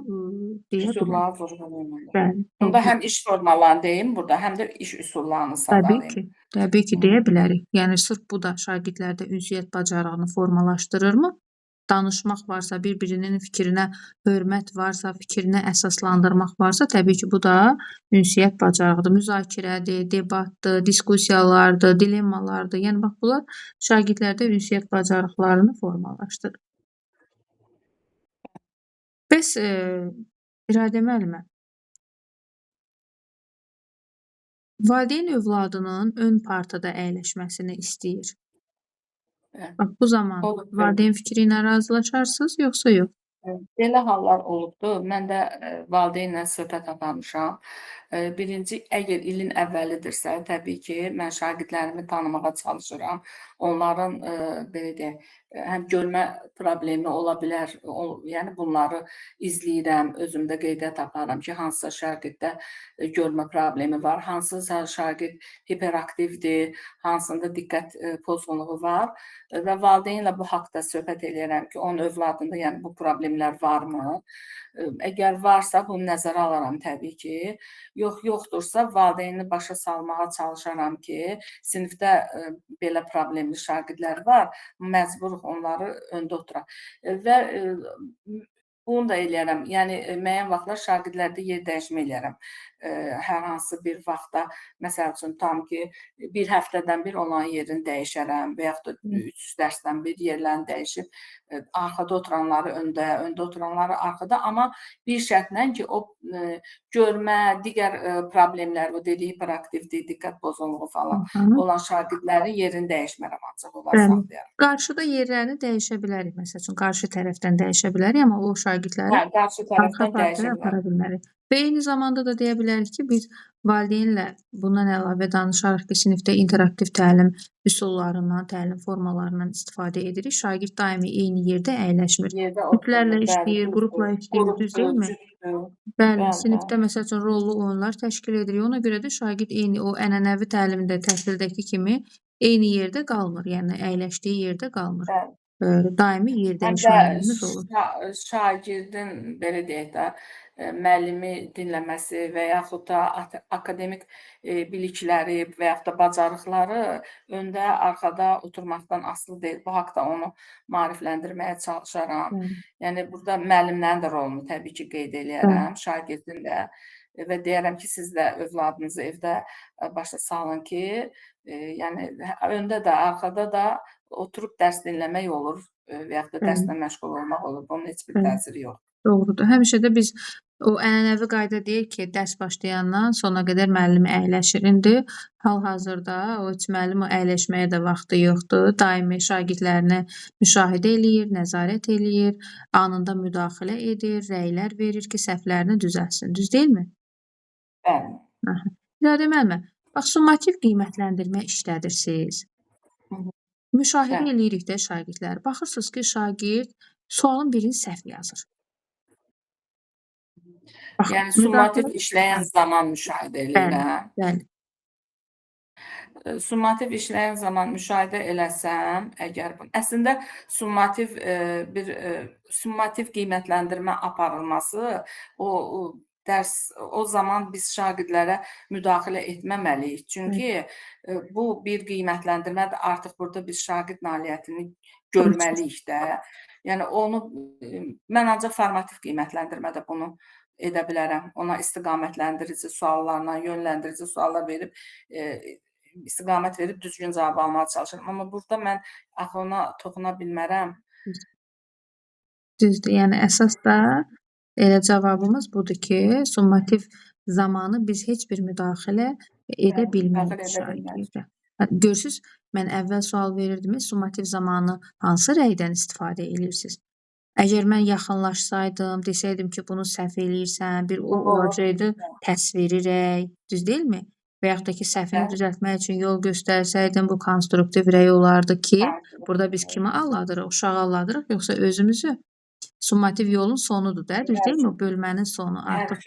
deyə bilərik. Üsulları vurğulayın. Bəli, Bunda doğru. həm iş formalarını deyim burada, həm də iş üsullarını Təbii sadalayım. ki, təbii ki, deyə bilərik. Yəni sırf bu da şagirdlərdə ünsiyyət bacarığını formalaşdırırmı? Danışmaq varsa, bir-birinin fikrinə hörmət varsa, fikrini əsaslandırmaq varsa, təbii ki, bu da ünsiyyət bacarığıdır. Müzakirədir, debatdır, diskussiyalardır, dilemmalardır. Yəni bax bunlar şagirdlərdə ünsiyyət bacarıqlarını formalaşdırır. Bəs İradə müəllimə, valideyn övladının ön partada əyləşməsini istəyir. Bəli. Bax bu zaman Olub belə. valideyn fikri ilə razılaşarsınız yoxsa yox? Belə hallar olubdur. Mən də valideynlə söhbət aparmışam. Birinci, əgər ilin əvvəlidirsə, təbii ki, mən şagirdlərimi tanımağa çalışıram. Onların belə deyək, həm görmə problemi ola bilər. Yəni bunları izləyirəm, özümdə qeydiyyat aparıram ki, hansısa şagirddə görmə problemi var, hansısa şagird hiperaktivdir, hansında diqqət pozğunluğu var və valideynlə bu haqda söhbət eləyirəm ki, onun övladında yəni bu problemlər varmı? Əgər varsa bunu nəzərə alaram təbii ki. Yox, yoxdursa valideyni başa salmağa çalışaram ki, sinifdə belə problemli şagirdlər var, məcburuq onları öndə oturaq. Və bunu da eləyərəm. Yəni müəyyən vaxtlar şagirdlərdə yer dəyişmə eləyərəm. Hər hansı bir vaxtda, məsəl üçün tam ki, bir həftədən bir onların yerini dəyişərəm və yaxud da 3 dərsdən bir yerlərini dəyişib arxada oturanları öndə, öndə oturanları arxada, amma bir şərtlə ki, o görmə, digər problemlər, o dediyi hiperaktivlik, diqqət pozğunluğu falan olan şagirdlərin yerini dəyişmərəm, ancaq onları saxlayaram. Qarşıda yerlərini dəyişə bilərik, məsəl üçün qarşı tərəfdən dəyişə bilərik, amma o şagirdləri Hə, qarşı arxa tərəfdən partaya dəyişə bilərik. apara bilmərik. Və eyni zamanda da deyə bilərik ki, biz valideynlə bundan əlavə danışarıq ki, sinifdə interaktiv təlim üsullarından, təlim formalarından istifadə edirik. Şagird daimi eyni yerdə əyləşmir. Yerdə Cütlərlə oturmur, bəli, işləyir, qrupla işləyir, düz qrupdur, deyilmi? cütdür. Bəli, Bəli, sinifdə bəli. məsəl üçün rollu oyunlar təşkil edirik. Ona görə də şagird eyni o ənənəvi təlimdə, təhsildəki kimi eyni yerdə qalmır, yəni əyləşdiyi yerdə qalmır. Bəli. Daimi yer Həm də dəyişmələrimiz olur. Şagirdin belə deyək də, müəllimi dinləməsi və yaxud da akademik bilikləri və yaxud da bacarıqları öndə, arxada oturmaqdan asılı deyil. Bu haqda onu maarifləndirməyə çalışaram. Yəni burada müəllimlərin də rolunu təbii ki, qeyd eləyərəm, şagirdin də və deyərəm ki, siz də övladınızı evdə başa salın ki, yəni öndə də, arxada da oturub dərs dinləmək olur və yaxud da dərslə məşğul olmaq olur. Bunun heç bir təsiri yoxdur. Doğrudur. Həmişə də biz o ənənəvi qayda deyir ki, dərs başlayandan sona qədər müəllim əyləşir. İndi hal-hazırda o heç müəllim o əyləşməyə də vaxtı yoxdur. Daimi şagirdlərini müşahidə eləyir, nəzarət eləyir, anında müdaxilə edir, rəylər verir ki, səhvlərini düzəltsin. Düz deyilmi? Bəli. Aha. İradə müəllimə, bax, summativ qiymətləndirmə işlədirsiz. Müşahidə eləyirik də şagirdləri. Baxırsınız ki, şagird sualın birini səhv yazır. Bax, Yəni summativ işləyən zaman müşahidə eləyirəm. Bəli. Summativ işləyən zaman müşahidə eləsəm, əgər bu əslində summativ bir summativ qiymətləndirmə aparılması o dərs o zaman biz şagirdlərə müdaxilə etməməliyik. Çünki bu bir qiymətləndirmədir. Artıq burada biz şagird nailiyyətini görməliyik də. Yəni onu mən ancaq formativ qiymətləndirmədə bunu edə bilərəm. Ona istiqamətləndirici suallarla, yönləndirici suallar verib istiqamət verib düzgün cavab almağa çalışıram. Amma burada mən axı ona toxuna bilmərəm. Düzdür. Yəni əsas da elə cavabımız budur ki, summativ zamanı biz heç bir müdaxilə edə bilmərik şagirdə. Görürsüz, mən əvvəl sual verirdim, summativ zamanı hansı rəydən istifadə edirsiniz? Əgər mən yaxınlaşsaydım, desəydim ki, bunu səhv eləyirsən, bir o olacaqdı təsviri rəy, düz deyilmi? Və yaxud da ki, səhvini düzəltmək üçün yol göstərsəydim, bu konstruktiv rəy olardı ki, burada biz kimi alladırıq, uşağı alladırıq, yoxsa özümüzü? Summativ yolun sonudur da, düz deyilmi? O bölmənin sonu artıq.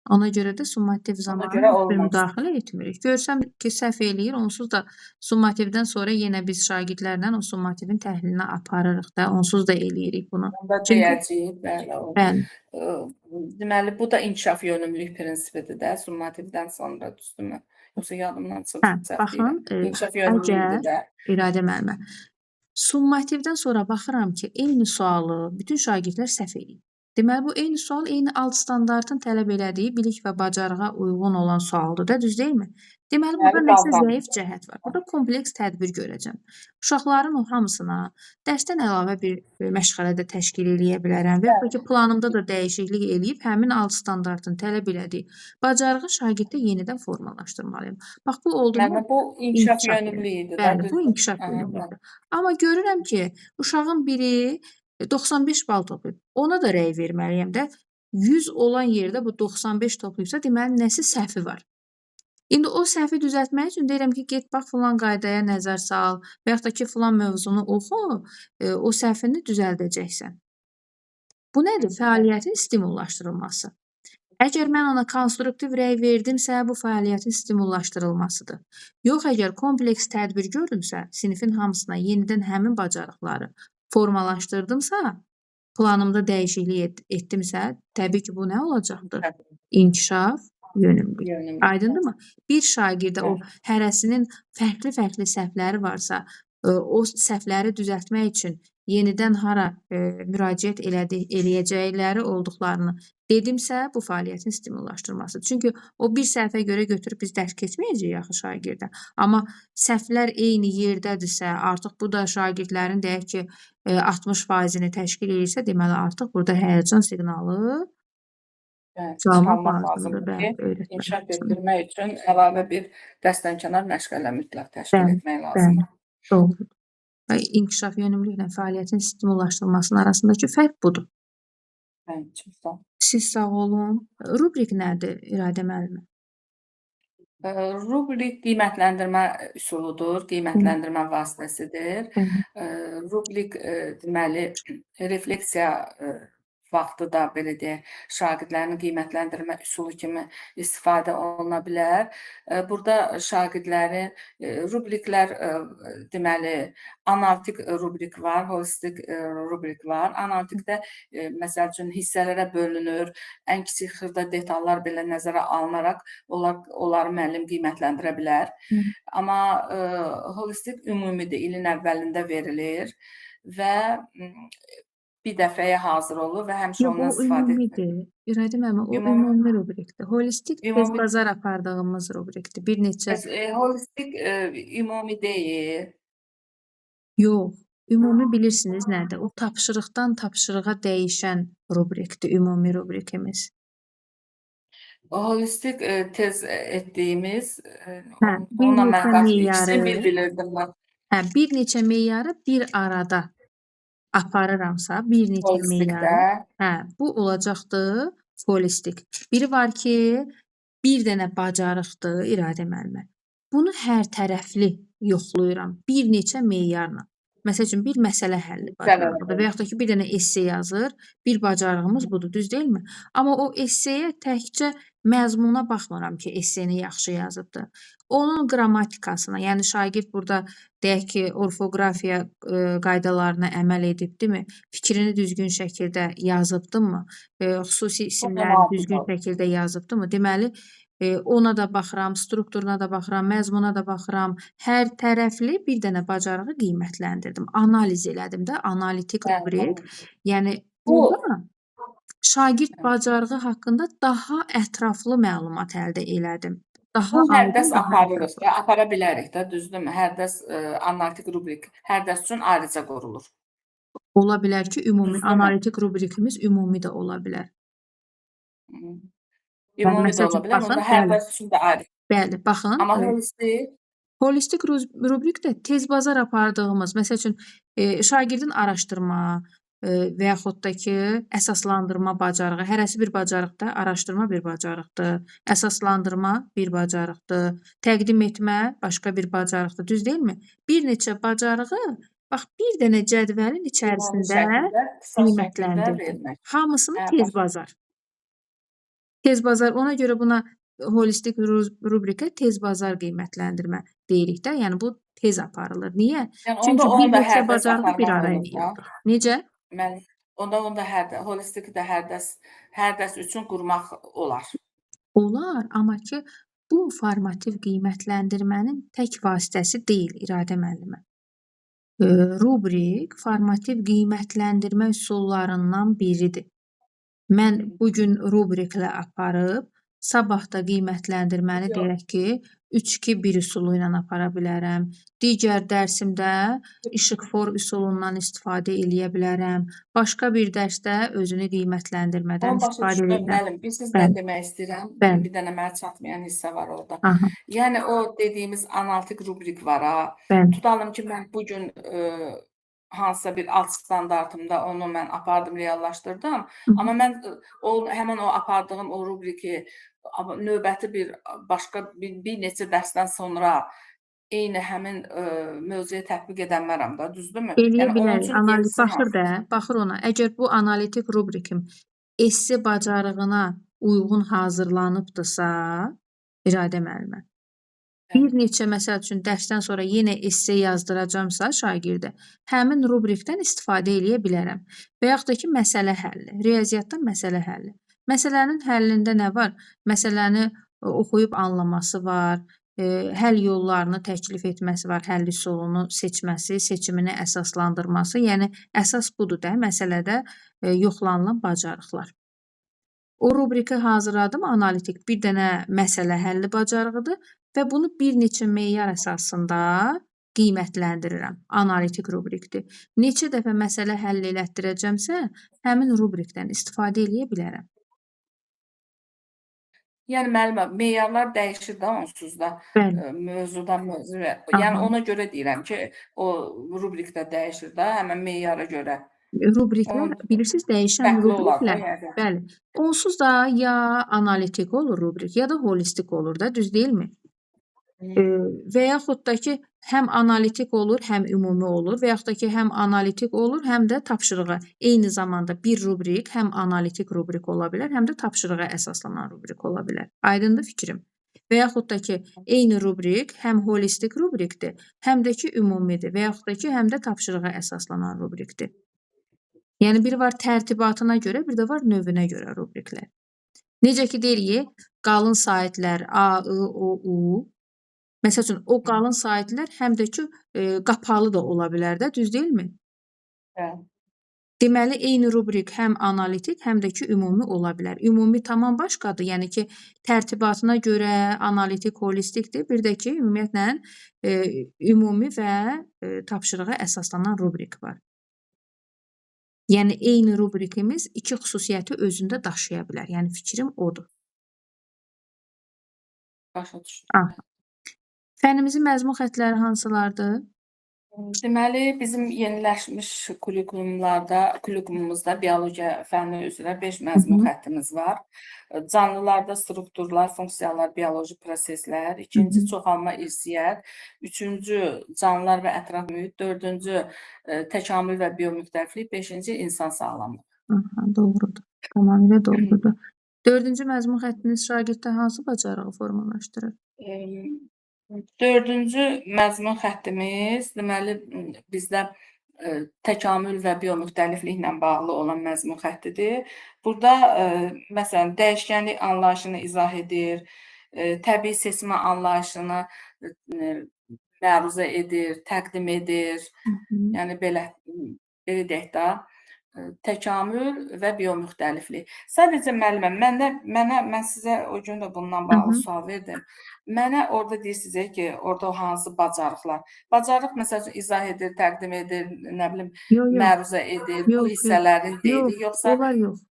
Ona görə də summativ zamanı bir müdaxilə etmirik. Görsəm ki, səhv eləyir, onsuz da summativdən sonra yenə biz şagirdlərlə o summativin təhlilini aparırıq da, onsuz da eləyirik bunu. Onda deyəcəyik, bəli. Bəli. Deməli, bu da inkişaf yönümlülük prinsipidir də, summativdən sonra, düzdürmü? Yoxsa yadımdan çıxıb səhv baxın, İnkişaf yönümlülüdür də. İradə müəllimə, summativdən sonra baxıram ki, eyni sualı bütün şagirdlər səhv eləyir. Deməli, bu eyni sual eyni alt standartın tələb elədiyi bilik və bacarığa uyğun olan sualdır da, düz deyilmi? Deməli, burada nəsə zəif cəhət var. Burada kompleks tədbir görəcəm. Uşaqların o hamısına dərsdən əlavə bir məşğələ də təşkil eləyə bilərəm və yaxud da ki, planımda da dəyişiklik eləyib həmin alt standartın tələb elədiyi bacarığı şagirddə yenidən formalaşdırmalıyam. Bax, bu oldu mu? Bu inkişaf yönümlü idi. Bəli, bu inkişaf yönümlüdür. Amma görürəm ki, uşağın biri 95 bal toplayıb. Ona da rəy verməliyəm də. 100 olan yerdə bu 95 toplayıbsa, deməli, nəsə səhvi var. İndi o səhvi düzəltmək üçün deyirəm ki, get bax filan qaydaya nəzər sal və yaxud da ki, filan mövzunu oxu, o səhvini düzəldəcəksən. Bu nədir? Fəaliyyətin stimullaşdırılması. Əgər mən ona konstruktiv rəy verdimsə, bu fəaliyyətin stimullaşdırılmasıdır. Yox, əgər kompleks tədbir gördümsə, sinifin hamısına yenidən həmin bacarıqları formalaşdırdımsa, planımda dəyişiklik etdimsə, təbii ki, bu nə olacaqdır? İnkişaf yönümlülük. Aydındırmı? Bir şagirdə o hərəsinin fərqli-fərqli səhvləri varsa, o səhvləri düzəltmək üçün yenidən hara müraciət eləyəcəkləri olduqlarını dedimsə, bu fəaliyyətin stimullaşdırması. Çünki o bir səhvə görə götürüb biz dərs keçməyəcəyik axı şagirdə. Amma səhvlər eyni yerdədirsə, artıq bu da şagirdlərin deyək ki, 60%-ni təşkil edirsə, deməli artıq burada həyəcan siqnalı çalmaq lazımdır ki, inkişaf etdirmək üçün əlavə bir dərsdən kənar məşğələ mütləq təşkil etmək lazımdır. Doğrudur. İnkişaf yönümlülüklə fəaliyyətin stimullaşdırılmasının arasındakı fərq budur. Bəli, çox sağ olun. Siz sağ olun. Rubrik nədir, İradə müəllimə? Rubrik qiymətləndirmə üsuludur, qiymətləndirmə vasitəsidir. Rubrik deməli, refleksiya vaxtı da belə deyək, şagirdlərin qiymətləndirmə üsulu kimi istifadə oluna bilər. Burada şagirdlərin rubriklər, deməli, analitik rubrik var, holistik rubrik var. Analitikdə məsəl üçün hissələrə bölünür. Ən kiçik xırda detallar belə nəzərə alınaraq onları müəllim qiymətləndirə bilər. Hı. Amma holistik ümumidir, ilin əvvəlində verilir və bir dəfəyə hazır olur və həmişə Yox, ondan o istifadə edilir. ümumidir. İradə müəllimə, o Ümumi ümumi rubrikdir. Holistik tez ümumi bazar apardığımız rubrikdir. Bir neçə Bəs, holistik ümumi deyil. Yox, ümumi bilirsiniz nədir? O tapşırıqdan tapşırığa dəyişən rubrikdir, ümumi rubrikimiz. Holistik tez etdiyimiz, Hə, bir onunla mən neçə qarşı ikisini bir meyarı, bilirdim mən. hə, bir neçə meyarı bir arada aparıramsa, bir neçə Holistikdə. meyarı, hə, bu olacaqdır holistik. Biri var ki, bir dənə bacarıqdır İradə müəllimə. Bunu hər tərəfli yoxlayıram, bir neçə meyarla. Məsəl üçün, bir məsələ həlli bacarığıdır və yaxud da ki, bir dənə esse yazır, bir bacarığımız budur, düz deyilmi? Amma o esseyə təkcə məzmuna baxmıram ki, esseni yaxşı yazıbdır. Onun qrammatikasına, yəni şagird burada deyək ki, orfoqrafiya qaydalarına əməl edibdimi? Fikrini düzgün şəkildə yazıbdımı? Xüsusi isimləri düzgün şəkildə yazıbdımı? Deməli, ona da baxıram, strukturuna da baxıram, məzmuna da baxıram. Hər tərəfli bir dənə bacarığı qiymətləndirdim. Analiz elədim də, analitik rubrik. Yəni burada şagird bacarığı haqqında daha ətraflı məlumat əldə elədim. Daha Bu hər aydın, dərs daha aparırıq ətraflı. da, apara bilərik də, düzdürmü? Hər dərs analitik rubrik hər dərs üçün ayrıca qurulur. Ola bilər ki, ümumi Düzdürmü? analitik rubrikimiz ümumi də ola bilər. Bəli, Ümumi də məsəl ola üçün, bilər, baxın, onda hər bəli. dərs üçün də ayrı. Bəli, baxın. Amma holistik Holistik rubrik də tez bazar apardığımız, məsəl üçün, şagirdin araşdırma və yaxud da ki, əsaslandırma bacarığı, hərəsi bir bacarıqdır, araşdırma bir bacarıqdır, əsaslandırma bir bacarıqdır, təqdim etmə başqa bir bacarıqdır, düz deyilmi? Bir neçə bacarığı, bax, bir dənə cədvəlin Ümumi içərisində şəkildə, qısa şəkildə qiymətləndirdim. vermək. Hamısını Hə, tez başa bazar. Tez bazar, ona görə buna holistik rubrikə tez bazar qiymətləndirmə deyirik də, yəni bu tez aparılır. Niyə? Yəni Çünki onda bir onu da neçə hər dərs bacarığı bir aparmaq araya olur da. yığdıq. Necə? Mən onda onu da hər holistiki də hər dərs üçün qurmaq olar. Olar, amma ki, bu formativ qiymətləndirmənin tək vasitəsi deyil, İradə müəllimə. Rubrik formativ qiymətləndirmə üsullarından biridir. Mən bu gün rubriklə aparıb, sabah da qiymətləndirməni deyək ki, 3-2-1 üsulu ilə apara bilərəm. Digər dərsimdə işıqfor üsulundan istifadə eləyə bilərəm. Başqa bir dərsdə özünü qiymətləndirmədən Onu başa istifadə düşdüm, edə bilərəm. müəllim. Bilirsiniz nə Bəli. demək istəyirəm? Bəli. Bir dənə mənə çatmayan hissə var orada. Aha. Yəni o dediyimiz analitik rubrik var ha. Bəli. Tutalım ki, mən bu gün hansısa bir alt standartımda onu mən apardım, reallaşdırdım. Amma mən həmin o apardığım o rubriki növbəti bir başqa bir neçə dərsdən sonra eyni həmin mövzuya tətbiq edəmərəm də, düzdürmü? Eləyə Yəni onun bilərik. üçün Analiz yenisi baxır da, baxır ona. Əgər bu analitik rubrikim esse bacarığına uyğun hazırlanıbdırsa, İradə müəllimə, bir neçə məsəl üçün dərsdən sonra yenə esse yazdıracamsa şagirdə, həmin rubrikdən istifadə eləyə bilərəm. Və yaxud da ki, məsələ həlli, riyaziyyatdan məsələ həlli. Məsələnin həllində nə var? Məsələni oxuyub anlaması var, həll yollarını təklif etməsi var, həll üsulunu seçməsi, seçimini əsaslandırması. Yəni əsas budur da, məsələdə yoxlanılan bacarıqlar. O rubriki hazırladım, analitik bir dənə məsələ həlli bacarığıdır və bunu bir neçə meyar əsasında qiymətləndirirəm. Analitik rubrikdir. Neçə dəfə məsələ həll elətdirəcəmsə, həmin rubrikdən istifadə eləyə bilərəm. Yəni müəllimə, meyarlar dəyişir də onsuz da, Bəli. Mövzudan mövzuya. Yəni ona görə deyirəm ki, o rubrik də dəyişir də, həmin meyara görə. Rubriklər, Onun bilirsiniz, dəyişən fərqli olar da rubriklər, yəqin. bəli. Onsuz da ya analitik olur rubrik, ya da holistik olur da, düz deyilmi? Və yaxud da ki, həm analitik olur, həm ümumi olur və yaxud da ki, həm analitik olur, həm də tapşırığa. Eyni zamanda bir rubrik həm analitik rubrik ola bilər, həm də tapşırığa əsaslanan rubrik ola bilər. Aydındır fikrim? Və yaxud da ki, eyni rubrik həm holistik rubrikdir, həm də ki, ümumidir və yaxud da ki, həm də tapşırığa əsaslanan rubrikdir. Yəni biri var tərtibatına görə, bir də var növünə görə rubriklər. Necə ki deyirik, qalın saitlər A, I, O, U. Məsəl üçün o qalın saitlər həm də ki, qapalı da ola bilər də, düz deyilmi? Bəli. Deməli, eyni rubrik həm analitik, həm də ki, ümumi ola bilər. Ümumi tamam başqadır. Yəni ki, tərtibatına görə analitik, holistikdir. Bir də ki, ümumiyyətlə ümumi və tapşırığa əsaslanan rubrik var. Yəni eyni rubrikimiz iki xüsusiyyəti özündə daşıya bilər. Yəni fikrim odur. Başa düşdüm. Aha. Fənnimizin məzmun xəttləri hansılardır? Deməli, bizim yeniləşmiş kurikulumumuzda biologiya fənni üzrə 5 məzmun xəttimiz var. Canlılarda strukturlar, funksiyalar, bioloji proseslər, ikinci çoxalma irsiyyət, üçüncü canlılar və ətraf mühit, dördüncü təkamül və biomüxtəliflik, beşinci insan sağlamlığı. Aha, doğrudur. Tamamilə doğrudur. Dördüncü məzmun xəttiniz şagirddə hansı bacarığı formalaşdırır? Dördüncü məzmun xəttimiz, deməli, bizdə təkamül və biomüxtəlifliklə bağlı olan məzmun xəttidir. Burada, məsələn, dəyişkənlik anlayışını izah edir, təbii seçmə anlayışını məruzə edir, təqdim edir. Yəni belə deyək də, təkamül və biomüxtəliflik. Sadəcə müəllimə, mən sizə o gün də bundan bağlı sual verdim. Mənə orada deyirsiniz ki, orada o hansı bacarıqlar. Bacarıq məsəl üçün izah edir, təqdim edir, nə bilim, məruzə edir, bu hissələrin deyirik, yoxsa onlar yox.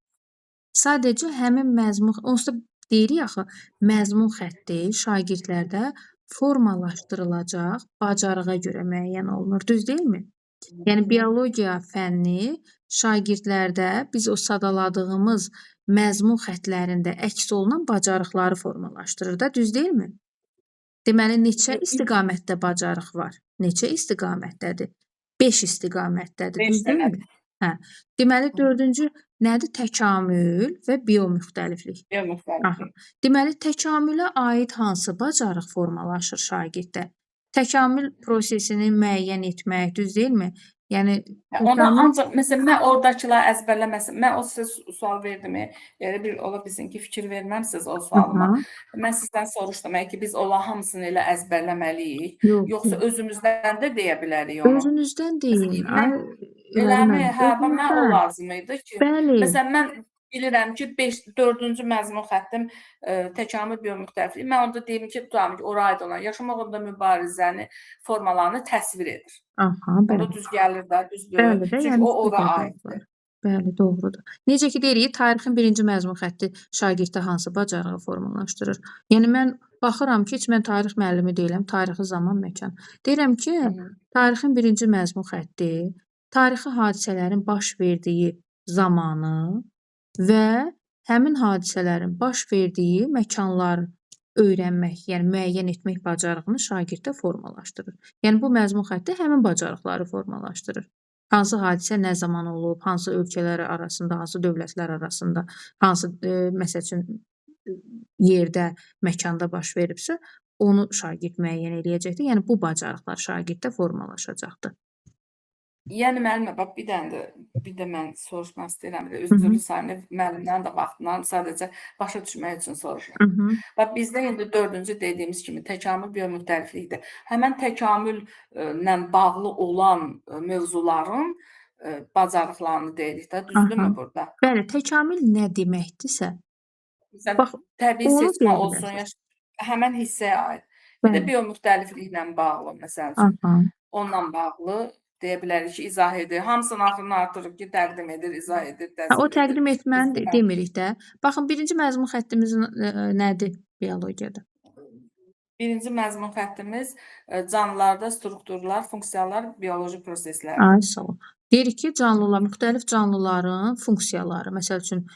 Sadəcə həmin məzmun, onsuz da deyirik axı, məzmun xətti şagirdlərdə formalaşdırılacaq bacarığa görə müəyyən olunur, düz deyilmi? Yəni biologiya fənni şagirdlərdə biz o sadaladığımız məzmun xəttlərində əks olunan bacarıqları formalaşdırır da, düz deyilmi? Deməli, neçə istiqamətdə bacarıq var? Neçə istiqamətdədir? 5 istiqamətdədir, 5 düz deyilmi? Hə. Deməli, dördüncü nədir? Təkamül və biomüxtəliflik. Biomüxtəliflik. Aha. Deməli, təkamülə aid hansı bacarıq formalaşır şagirddə? Təkamül prosesini müəyyən etmək, düz deyilmi? Yəni Ona ancaq məsələn mən oradakıları əzbərləməsəm, mən o sizə sual verdim, elə bir ola bilsin ki, fikir verməmisiz o sualıma. Mən sizdən soruşdum ki, biz onların hamısını elə əzbərləməliyik, Yox, yoxsa özümüzdən də deyə bilərik onu. Özünüzdən deyin. Eləmi? Hə, mənə o lazım idi ki, Bəli. Məsələn mən bilirəm ki, 4-cü məzmun xəttim təkamül biomüxtəliflik. Mən orada deyim ki, tutalım ki, ora aid olan yaşamaq uğrunda mübarizəni formalarını təsvir edir. Aha, bəli. Orada düz gəlir də, düzdür. Bəli də, Çünki yəni o ora aiddir. Bəli, doğrudur. Necə ki deyirik, tarixin birinci məzmun xətti şagirddə hansı bacarığı formalaşdırır? Yəni mən baxıram ki, heç mən tarix müəllimi deyiləm, tarixi zaman, məkan. Deyirəm ki, tarixin birinci məzmun xətti tarixi hadisələrin baş verdiyi zamanı və həmin hadisələrin baş verdiyi məkanları öyrənmək, yəni müəyyən etmək bacarığını şagirddə formalaşdırır. Yəni bu məzmun xətti həmin bacarıqları formalaşdırır. Hansı hadisə nə zaman olub, hansı ölkələr arasında, hansı dövlətlər arasında, hansı məsəl üçün yerdə, məkanda baş veribsə, onu şagird müəyyən eləyəcəkdir. Yəni bu bacarıqlar şagirddə formalaşacaqdır. Yəni müəllimə, bax bir dənə də, bir də mən soruşmaq istəyirəm. Bir də üzrlü sayını müəllimlərin də vaxtından sadəcə başa düşmək üçün soruşuram. Bax bizdə indi dördüncü dediyimiz kimi təkamül biomüxtəliflikdir. Həmən təkamüllə bağlı olan mövzuların bacarıqlarını deyirik də, düzdürmü burada? Bəli, təkamül nə deməkdirsə, Məsələn, bax, təbii seçmə olsun, ya həmən hissəyə aid. Bir də biomüxtəlifliklə bağlı, məsəl üçün, onunla bağlı deyə bilərik ki, izah edir. Hamısının axırını artırıb ki, təqdim edir, izah edir, təsvir O təqdim etməni demirik də. Baxın, birinci məzmun xəttimizin nədir biologiyada? Birinci məzmun xəttimiz canlılarda strukturlar, funksiyalar, bioloji proseslər. Ay, sağ ol. Deyirik ki, canlılar, müxtəlif canlıların funksiyaları. Məsəl üçün,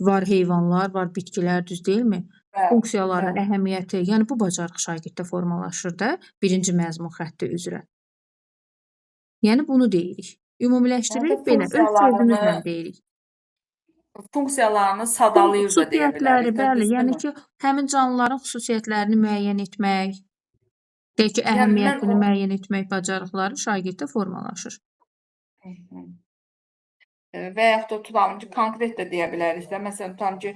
var heyvanlar, var bitkilər, düz deyilmi? Bəli, Funksiyaların bəli. əhəmiyyəti, yəni bu bacarıq şagirddə formalaşır da birinci məzmun xətti üzrə. Yəni bunu deyirik. Ümumiləşdiririk Yəni belə, öz funksiyalarını sözümüzlə deyirik. Funksiyalarını sadalayır da deyə Xüsusiyyətləri, bilərik də, bəli, yəni düzdürmü? ki, həmin canlıların xüsusiyyətlərini müəyyən etmək, deyək ki, Yəni mən əhəmiyyətini o müəyyən etmək bacarıqları şagirddə formalaşır. Və yaxud da tutalım ki, konkret də deyə bilərik də. Məsələn, tutalım ki,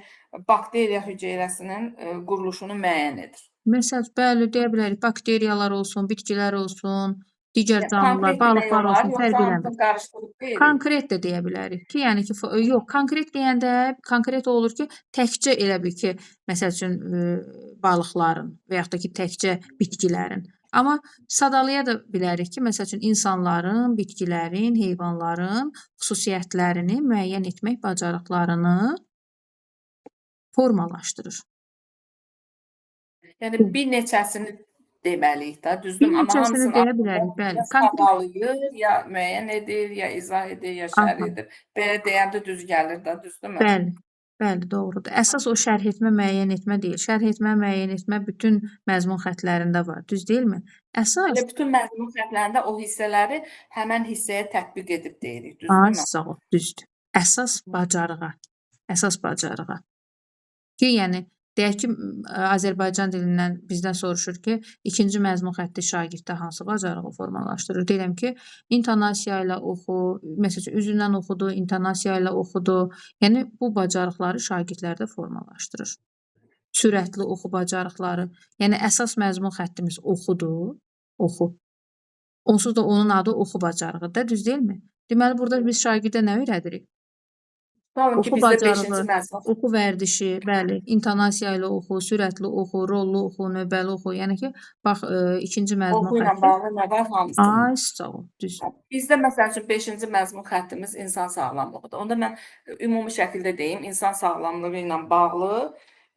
bakteriya hüceyrəsinin quruluşunu müəyyən edir. Məsəl, bəli, deyə bilərik, bakteriyalar olsun, bitkilər olsun, digər Yəni, canlılar, konkret demək balıqlar olar, olsun, yoxsa fərq eləmir. hamısını qarışdırıb deyirik? Konkret də deyə bilərik ki, yəni ki, yox, konkret deyəndə konkret olur ki, təkcə elə bil ki, məsəl üçün balıqların və yaxud da ki, təkcə bitkilərin. Amma sadalaya da bilərik ki, məsəl üçün insanların, bitkilərin, heyvanların xüsusiyyətlərini müəyyən etmək bacarıqlarını formalaşdırır. Yəni bir neçəsini deməliyik də, Bir düzdürmü? Amma neçəsini hamısını deyə bilərik, bəli. ya Konkret sadalayır, ya müəyyən edir, ya izah edir, ya şərh Aha. edir. Belə deyəndə düz gəlir də, düzdürmü? Bəli, bəli, doğrudur. Əsas o şərh etmə, müəyyən etmə deyil. Şərh etmə, müəyyən etmə bütün məzmun xətlərində var, düz deyilmi? Əsas Elə bütün məzmun xətlərində o hissələri həmən hissəyə tətbiq edib deyirik, Ay, düzdürmü? sağ ol, düzdür. Əsas bacarığa, əsas bacarığa. Ki, yəni deyək ki, Azərbaycan dilindən bizdən soruşur ki, ikinci məzmun xətti şagirddə hansı bacarığı formalaşdırır? Deyirəm ki, intonasiya ilə oxu, məsəl üçün üzündən oxudu, intonasiya ilə oxudu. Yəni bu bacarıqları şagirdlərdə formalaşdırır. Sürətli oxu bacarıqları. Yəni əsas məzmun xəttimiz oxudur, oxu. Onsuz da onun adı oxu bacarığıdır da, düz deyilmi? Deməli burada biz şagirdə nə öyrədirik? Tutalım ki, Oxu bizdə 5-ci bacarığı, məzmun oxu vərdişi, bəli, intonasiya ilə oxu, sürətli oxu, rollu oxu, növbəli oxu. Yəni ki, bax, ikinci məzmun Oxu ilə xətti. bağlı nə var hamısını. Ay, sağ ol, düz. Bizdə məsəl üçün 5-ci məzmun xəttimiz insan sağlamlığıdır. Onda mən ümumi şəkildə deyim, insan sağlamlığı ilə bağlı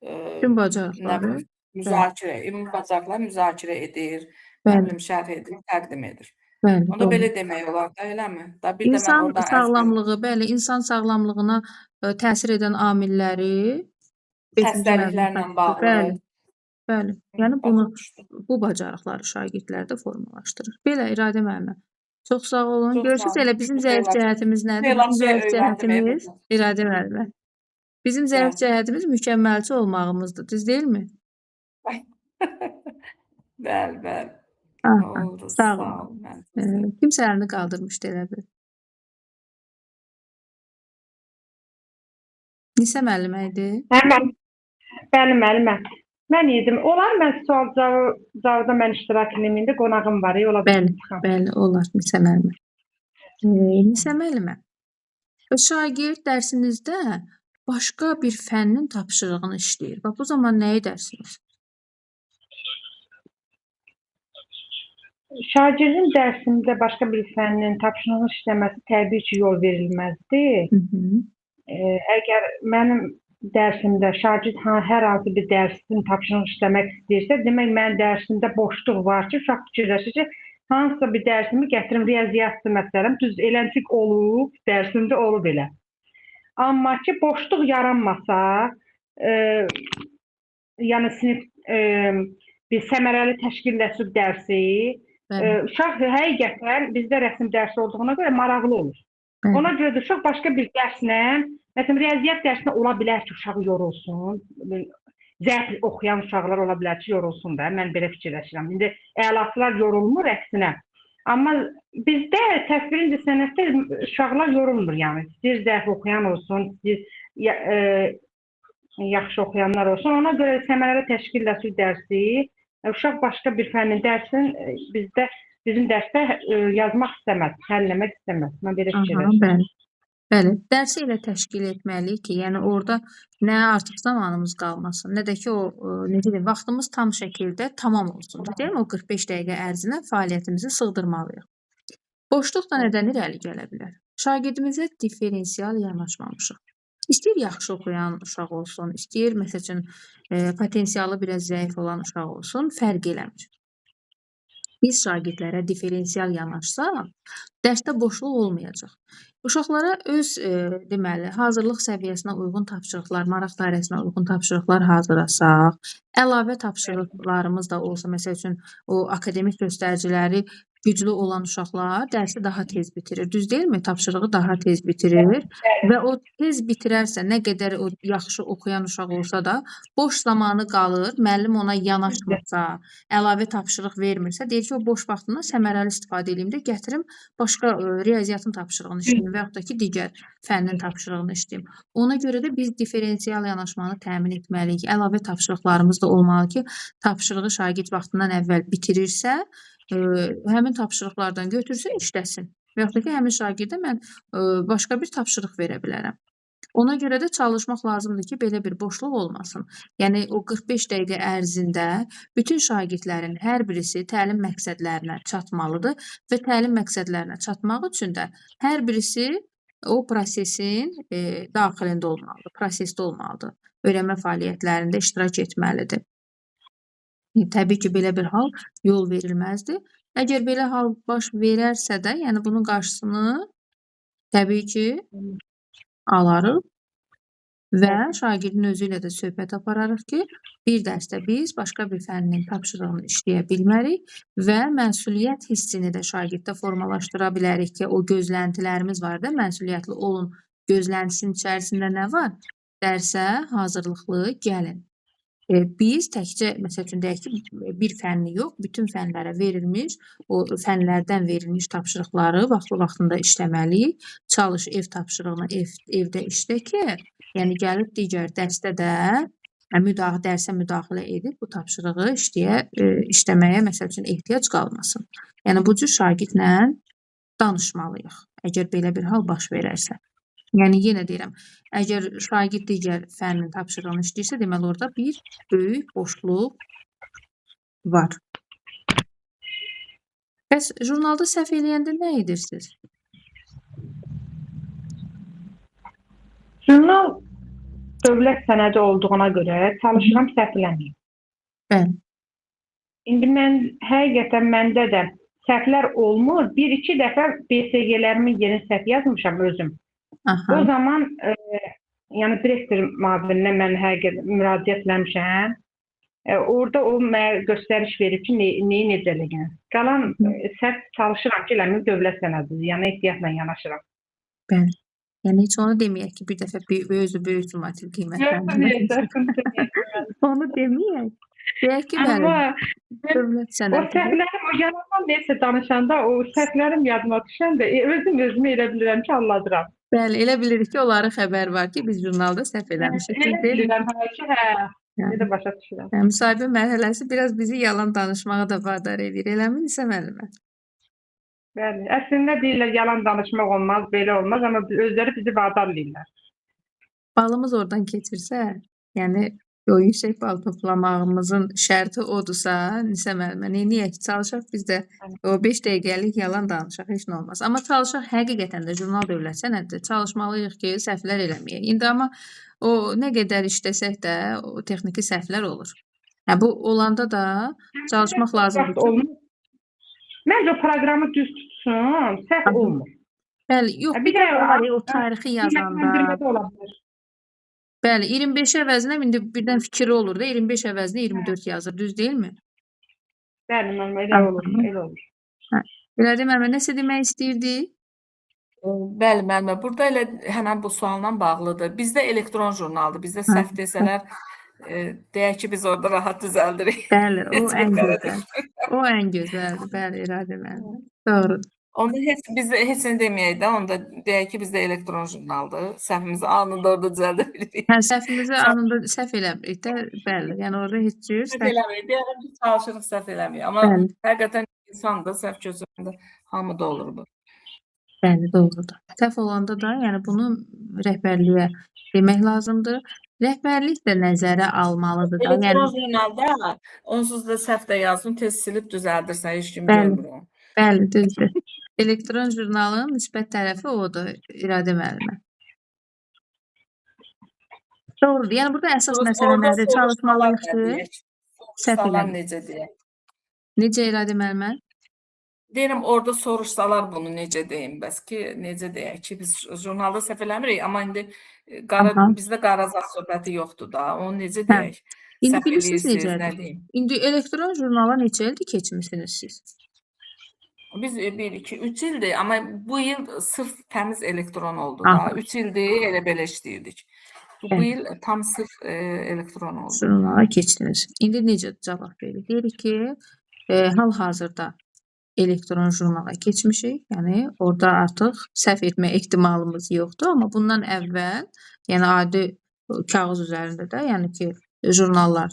Bütün nə bacarıqları, bilim, bəli. müzakirə, ümumi bacarıqlar müzakirə edir, nə Bəli. bilim, şərh edir, təqdim edir. Bəli, Onda doğru. belə demək olar da, eləmi? Da bir də mən İnsan oradan əzbər sağlamlığı, bəli, insan sağlamlığına təsir edən amilləri 5-ci məzmun Xəstəliklərlə xətti. bağlı. Bəli, bəli. Yəni bunu Başa düşdüm. bu bacarıqları şagirdlərdə formalaşdırır. Belə İradə müəllimə. Çox sağ olun. Çox sağ Görürsüz olun. elə bizim zəif Xeyirlər. cəhətimiz nədir? Xeyirlər Bizim şey zəif öyrəndim cəhətimiz evdə. İradə müəllimə. Bizim zəif Bəli. cəhətimiz mükəmməlçi olmağımızdır, düz deyilmi? Bəli, bəli. Aha, Oldu, sağ sağ olun. olun. Mən sizə. Kimsə əlini qaldırmışdı elə bil. Nisə müəllimə idi? Hə, mən, bəli, müəllimə. Mən idim. Olar mən sual cavabda mən iştirak edeyim. İndi qonağım var, ola bilər Bəli, çıxam. bəli, olar Nisə müəllimə. Nisə müəllimə, şagird dərsinizdə başqa bir fənnin tapşırığını işləyir. Bax, bu zaman nə edərsiniz? Şagirdin dərsində başqa bir fənnin tapşırığını işləməsi təbii ki, yol verilməzdi. Əgər mənim dərsimdə şagird hər hansı bir dərsin tapşırığını işləmək istəyirsə, demək mənim dərsimdə boşluq var ki, uşaq fikirləşir ki, hansısa bir dərsimi gətirim, riyaziyyatdır məsələn, düz eləncik olub, dərsimdə olub elə. Amma ki, boşluq yaranmasa, yəni sinif bir səmərəli təşkilləşib dərsi, uşaq həqiqətən bizdə rəsm dərsi olduğuna görə maraqlı olur. Bəli. Ona görə də uşaq başqa bir dərslə, məsələn, riyaziyyat dərsinə ola bilər ki, uşaq yorulsun. Zəif oxuyan uşaqlar ola bilər ki, yorulsun da. Mən belə fikirləşirəm. İndi əlaçılar yorulmur, əksinə. Amma bizdə təsvir incəsənətdə uşaqlar yorulmur, yəni. İstəyir zəif oxuyan olsun, istəyir yaxşı oxuyanlar olsun. Ona görə səmərəli təşkilləşir dərsi. Uşaq başqa bir fənnin dərsini bizdə, bizim dərsdə yazmaq istəməz, həll eləmək istəməz. Mən belə fikirləşirəm. Bəli. Bəli, dərsi elə təşkil etməliyik ki, yəni orada nə artıq zamanımız qalmasın, nə də ki o, necə deyim, vaxtımız tam şəkildə tamam olsun. Deyilmi? O 45 dəqiqə ərzində fəaliyyətimizi sığdırmalıyıq. Boşluq da nədən irəli gələ bilər? Şagirdimizə diferensial yanaşmamışıq. İstəyir yaxşı oxuyan uşaq olsun, istəyir məsəl üçün potensialı biraz zəif olan uşaq olsun, fərq eləmir. Biz şagirdlərə diferensial yanaşsaq, dərsdə boşluq olmayacaq. Uşaqlara öz deməli, hazırlıq səviyyəsinə uyğun tapşırıqlar, maraq dairəsinə uyğun tapşırıqlar hazırlasaq, əlavə tapşırıqlarımız da olsa, məsəl üçün o akademik göstəriciləri güclü olan uşaqlar dərsi daha tez bitirir. Düz deyilmi? Tapşırığı daha tez bitirir və o tez bitirərsə, nə qədər o yaxşı oxuyan uşaq olsa da, boş zamanı qalır, müəllim ona yanaşmırsa, əlavə tapşırıq vermirsə, deyir ki, o boş vaxtından səmərəli istifadə eləyim də, gətirim başqa riyaziyyatın tapşırığını işləyim və yaxud da ki, digər fənnin tapşırığını işləyim. Ona görə də biz diferensial yanaşmanı təmin etməliyik. Əlavə tapşırıqlarımız da olmalı ki, tapşırığı şagird vaxtından əvvəl bitirirsə, həmin tapşırıqlardan götürsün, işləsin. Və yaxud da ki, həmin şagirdə mən başqa bir tapşırıq verə bilərəm. Ona görə də çalışmaq lazımdır ki, belə bir boşluq olmasın. Yəni o 45 dəqiqə ərzində bütün şagirdlərin hər birisi təlim məqsədlərinə çatmalıdır və təlim məqsədlərinə çatmaq üçün də hər birisi o prosesin daxilində olmalıdır, prosesdə olmalıdır. Öyrənmə fəaliyyətlərində iştirak etməlidir. Təbii ki, belə bir hal yol verilməzdir. Əgər belə hal baş verərsə də, yəni bunun qarşısını təbii ki, alarıq və şagirdin özü ilə də söhbət apararıq ki, bir dərsdə biz başqa bir fənnin tapşırığını işləyə bilmərik və məsuliyyət hissini də şagirddə formalaşdıra bilərik ki, o gözləntilərimiz var da, məsuliyyətli olun gözləntisinin içərisində nə var? Dərsə hazırlıqlı gəlin. Biz təkcə, məsəl üçün deyək ki, bir fənni yox, bütün fənlərə verilmiş, o fənlərdən verilmiş tapşırıqları vaxtlı-vaxtında işləməliyik. Çalış ev tapşırığını evdə işlə ki, yəni gəlib digər dərsdə də dərsə müdaxilə edib bu tapşırığı işləməyə, məsəl üçün, ehtiyac qalmasın. Yəni bu cür şagirdlə danışmalıyıq, əgər belə bir hal baş verərsə. Yəni yenə deyirəm, əgər şagird digər fənnin tapşırığını işləyirsə, deməli orada bir böyük boşluq var. Bəs jurnalda səhv eləyəndə nə edirsiniz? Jurnal dövlət sənədi olduğuna görə çalışıram səhv eləməyim. Bəli. İndi mən həqiqətən məndə də səhvlər olmur. Bir-iki dəfə BSG-lərimin yerinə səhv yazmışam özüm. Aha. O zaman yəni direktor müavininə mən həqiqətən müraciət eləmişəm. Orada o mənə göstəriş verib ki, neyi necə eləyən. Qalan səhv çalışıram ki, eləməyim, dövlət sənədidir. Yəni ehtiyatla yanaşıram. Bəli. Yəni heç onu deməyək ki, bir dəfə özü böyük summativ qiymətləndirmə. Onu deməyək. Deyək ki, bəli. Dövlət sənədidir. O səhvlərim, o yalandan neysə danışanda, o səhvlərim yadıma düşəndə özüm özümü elə bilirəm ki, alladıram. Bəli, elə bilirik ki, onların xəbəri var ki, biz jurnalda səhv eləmişik. Elə bilirəm, hə ki, hə. Elə başa düşürəm. Yəni, müsahibə mərhələsi biraz bizi yalan danışmağa da vadar edir. Eləmi, Nisə müəllimə? Bəli, əslində deyirlər, yalan danışmaq olmaz, belə olmaz, amma özləri bizi vadar eləyirlər. Balımız oradan keçirsə, yəni o yüksək bal toplamağımızın şərti odursa, Nisə müəllimə, neyniyək? Çalışaq biz də o 5 dəqiqəlik yalan danışaq, heç nə olmaz. Amma çalışaq həqiqətən də jurnal dövlət sənədidir. Çalışmalıyıq ki, səhvlər eləməyək. İndi amma o nə qədər işləsək də o texniki səhvlər olur. Hə, bu olanda da çalışmaq lazımdır. Məncə o proqramı düz tutsun, səhv olmur. Bəli, yox, bir də var o tarixi yazanda. Bəli, 25 əvəzinə indi birdən fikri olur da, 25 əvəzinə 24 yazır, düz deyilmi? Bəli, müəllimə, elə olur, elə olur. Elə müəllimə, nəsə demək istəyirdi? Bəli, müəllimə, burada elə həmən bu sualla bağlıdır. Bizdə elektron jurnaldır, bizdə səhv desələr, deyək ki, biz orada rahat düzəldirik. Bəli, o ən gözəl. O ən gözəldir, bəli, İradə müəllimə. Doğru. Onda biz heç nə deməyək də, onda deyək ki, bizdə elektron jurnaldır. Səhvimizi anında orada düzəldə bilirik. Hə, səhvimizi anında səhv eləmirik də, bəli. Yəni orada heç cür səhv eləmirik. Deyərəm ki, çalışırıq səhv eləməyək. Amma həqiqətən insandır, səhv gözündə hamıda olur bu. Bəli, doğrudur. Səhv olanda da, yəni bunu rəhbərliyə demək lazımdır. Rəhbərlik də nəzərə almalıdır da. Elektron jurnalda onsuz da səhv də yazsın, tez silib düzəldirsən, heç kim görmür onu. Bəli, düzdür. Elektron jurnalın müsbət tərəfi odur, İradə müəllimə. Doğrudur. Yəni burada əsas məsələ nədir? Çalışmalıyıq ki, səhv eləməyək. Necə deyək? Necə İradə müəllimə? Deyirəm orada soruşsalar bunu necə deyim bəs ki, necə deyək ki, biz jurnalda səhv eləmirik, amma indi qara bizdə qara zad söhbəti yoxdur da. Onu necə Hə. deyək? İndi Səhv bilirsiniz eləyirsiniz, nə necədir? deyim? İndi elektron jurnala neçə ildir keçmisiniz siz? Biz 1 2 3 ildir, amma bu il sırf təmiz elektron oldu da. 3 ildir elə belə işləyirdik. Bu il tam sırf elektron oldu. Jurnala keçdiniz. İndi necə cavab veririk? Deyirik ki, hal-hazırda elektron jurnala keçmişik. Yəni orada artıq səhv etmə ehtimalımız yoxdur, amma bundan əvvəl, yəni adi kağız üzərində də, yəni ki, jurnallar,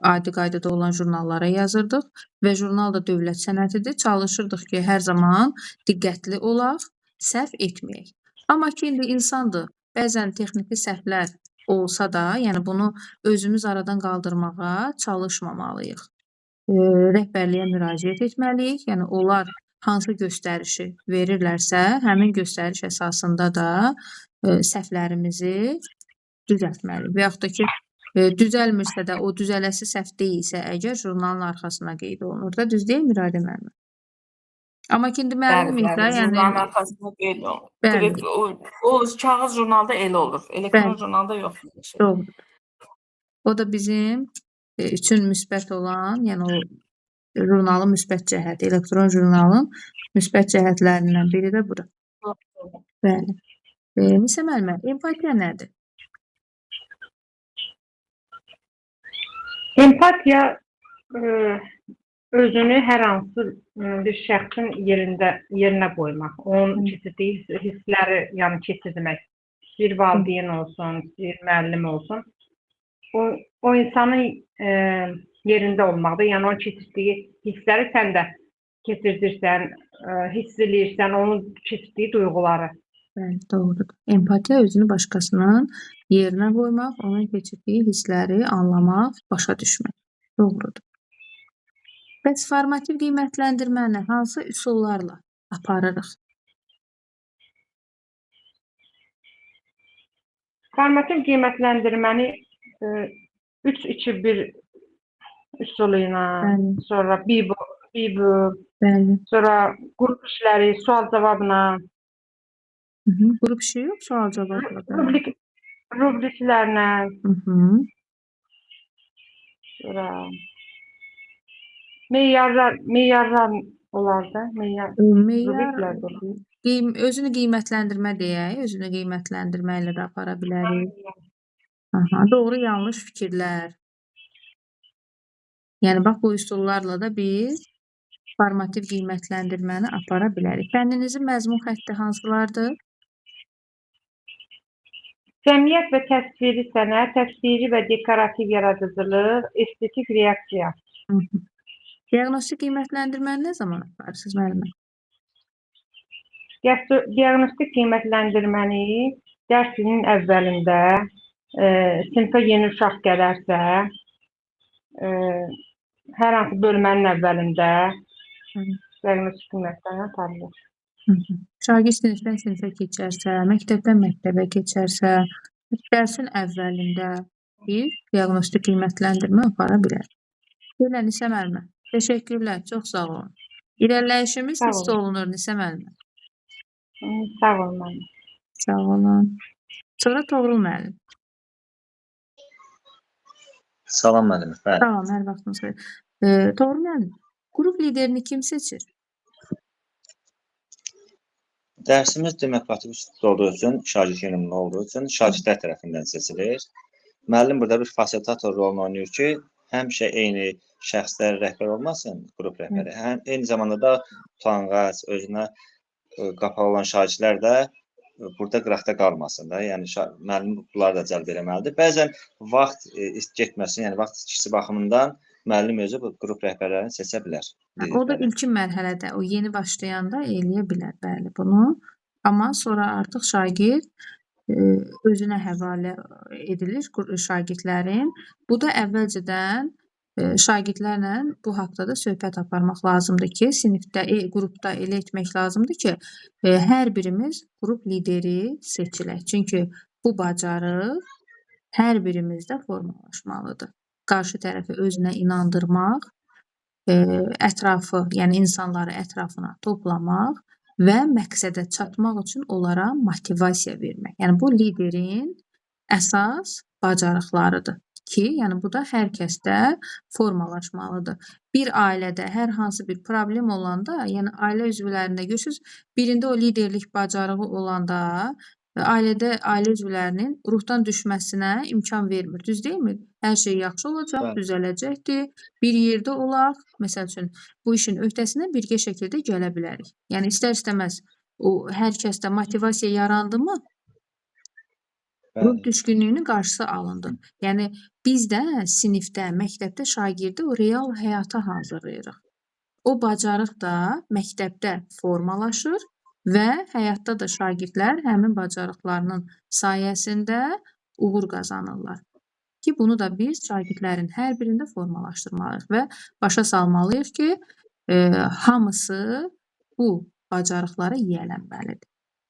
adi qaydada olan jurnallara yazırdıq və jurnal da dövlət sənədidir. Çalışırdıq ki, hər zaman diqqətli olaq, səhv etməyək. Amma ki, indi insandır, bəzən texniki səhvlər olsa da, yəni bunu özümüz aradan qaldırmağa çalışmamalıyıq. Rəhbərliyə müraciət etməliyik. Yəni onlar hansı göstərişi verirlərsə, həmin göstəriş əsasında da səhvlərimizi düzəltməliyik. Və yaxud da ki, düzəlmirsə də o düzələsi səhv deyilsə əgər jurnalın arxasına qeyd olunur da, düz deyilmi İradə müəllimə? Amma ki, indi Bəli, müəllim isə, bəli, yəni jurnalın arxasına qeyd olunur. Bəli. Direkt o kağız jurnalda elə olur. Elektron jurnalda yox belə şey. Doğrudur. O da bizim üçün müsbət olan, yəni o jurnalın müsbət cəhəti, elektron jurnalın müsbət cəhətlərindən biri də budur. Bəli. Nisə müəllimə, empatiya nədir? Empatiya özünü hər hansı bir şəxsin yerinə qoymaq, onun keçirdiyi hissləri, yəni keçirmək. İstəyir valideyn olsun, istəyir müəllim olsun. O insanın yerində olmaqdır. Yəni onun keçirdiyi hissləri sən də keçirdirsən, hiss eləyirsən onun keçirdiyi duyğuları. Bəli, doğrudur. Empatiya özünü başqasının yerinə qoymaq, onun keçirdiyi hissləri anlamaq, başa düşmək. Doğrudur. Bəs formativ qiymətləndirməni hansı üsullarla aparırıq? Formativ qiymətləndirməni 3-2-1 üsulu ilə, sonra BİBO, sonra qrup işləri, sual-cavabla. Qrup işi yox, sual-cavabla. Rubriklərlə. Sonra meyarlar olar da, meyar, rubriklər də olar. Özünü qiymətləndirmə deyək, özünü qiymətləndirmə ilə də apara bilərik. Aha, doğru, yanlış fikirlər. Yəni, bax, bu üsullarla da biz formativ qiymətləndirməni apara bilərik. Fənninizin məzmun xətti hansılardır? Cəmiyyət və təsviri sənət, təsviri və dekorativ yaradıcılıq, estetik reaksiya. Diaqnostik qiymətləndirməni nə zaman aparırsınız, müəllimə? Diaqnostik qiymətləndirməni dərs ilinin əvvəlində, sinifə yeni uşaq gələrsə, hər hansı bölmənin əvvəlində diaqnostik qiymətləndirmə aparılır. Şagird sinifdən sinifə keçərsə, məktəbdən məktəbə keçərsə, dərsin əvvəlində bir diaqnostik qiymətləndirmə apara bilər. Belə, Nisə müəllimə, təşəkkürlər, çox sağ olun. İrəliləyişimiz hiss olunur, Nisə müəllimə. Sağ olun, müəllim. Sağ olun. Sonra Toğrul müəllim. Salam müəllim. Bəli. Salam, hər vaxtınız xeyir. Toğrul müəllim, qrup liderini kim seçir? Dərsimiz demokratik üslubda olduğu üçün, şagird yönümlü olduğu üçün şagirdlər tərəfindən seçilir. Müəllim burada bir fasilitator rolunu oynayır ki, həmişə eyni şəxslər rəhbər olmasın, qrup rəhbəri. Həm eyni zamanda da utanğac, özünə qapalı olan şagirdlər də burada qıraqda qalmasın da. Yəni müəllim bunları da cəlb eləməlidir. Bəzən vaxt getməsin, yəni vaxt itkisi baxımından müəllim özü bu qrup rəhbərlərini seçə bilər. O da ilkin mərhələdə, o yeni başlayanda eləyə bilər, bəli, bunu. Amma sonra artıq şagird özünə həvalə edilir şagirdlərin. Bu da əvvəlcədən şagirdlərlə bu haqda da söhbət aparmaq lazımdır ki, sinifdə, qrupda elə etmək lazımdır ki, hər birimiz qrup lideri seçilək. Çünki bu bacarıq hər birimizdə formalaşmalıdır. Qarşı tərəfi özünə inandırmaq ətrafı, yəni insanları ətrafına toplamaq və məqsədə çatmaq üçün onlara motivasiya vermək. Yəni bu liderin əsas bacarıqlarıdır ki, yəni bu da hər kəsdə formalaşmalıdır. Bir ailədə hər hansı bir problem olanda, yəni ailə üzvlərində görürsüz, birində o liderlik bacarığı olanda ailədə ailə üzvlərinin ruhdan düşməsinə imkan vermir. Düz deyilmi? Hər şey yaxşı olacaq, Bəli. düzələcəkdir. Bir yerdə olaq, məsəl üçün bu işin öhdəsindən birgə şəkildə gələ bilərik. Yəni istər-istəməz o hər kəsdə motivasiya yarandımı, ruh Bəli. düşkünlüyünün qarşısı alındı. Yəni biz də sinifdə, məktəbdə şagirdi o real həyata hazırlayırıq. O bacarıq da məktəbdə formalaşır və həyatda da şagirdlər həmin bacarıqlarının sayəsində uğur qazanırlar. Ki, bunu da biz şagirdlərin hər birində formalaşdırmalıyıq və başa salmalıyıq ki, hamısı bu bacarıqlara yiyələnməlidir.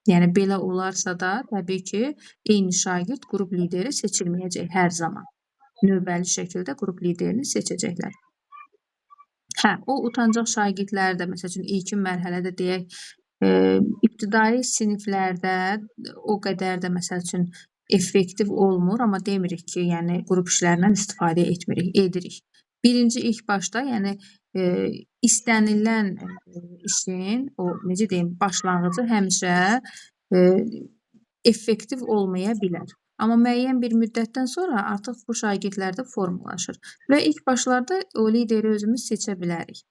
Yəni belə olarsa da təbii ki, eyni şagird qrup lideri seçilməyəcək hər zaman. Növbəli şəkildə qrup liderini seçəcəklər. Hə, o utancaq şagirdlər də məsəl üçün ilkin mərhələdə deyək, ibtidai siniflərdə o qədər də məsəl üçün effektiv olmur, amma demirik ki, yəni qrup işlərindən istifadə etmirik, edirik. Birinci ilk başda, yəni istənilən işin o necə deyim, başlanğıcı həmişə effektiv olmaya bilər. Amma müəyyən bir müddətdən sonra artıq bu şagirdlərdə formalaşır və ilk başlarda o lideri özümüz seçə bilərik.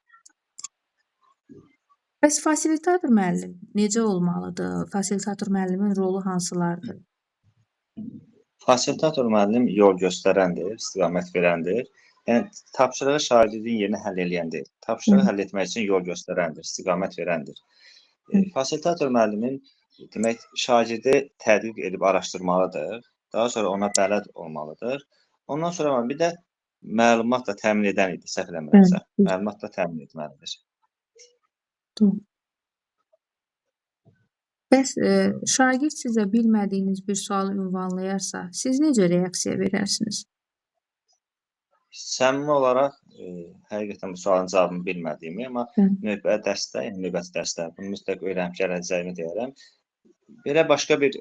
Bəs fasilitator müəllim necə olmalıdır? Fasilitator müəllimin rolu hansılardır? Fasilitator müəllim yol göstərəndir, istiqamət verəndir. Yəni tapşırığı şagirdin yerinə həll eləyən deyil. Tapşırığı həll etmək üçün yol göstərəndir, istiqamət verəndir. Fasilitator müəllimin demək şagirdi tədqiq edib araşdırmalıdır. Daha sonra ona bələd olmalıdır. Ondan sonra bir də məlumatla təmin edən idi, səhv eləmirəmsə. Məlumatla təmin etməlidir. Doğru. Bəs şagird sizə bilmədiyiniz bir sualı ünvanlayarsa, siz necə reaksiya verərsiniz? Səmimi olaraq həqiqətən bu sualın cavabını bilmədiyimi, amma növbəti dərsdə, yəni növbəti dərsdə bunu mütləq öyrənib gələcəyimi deyərəm. Belə başqa bir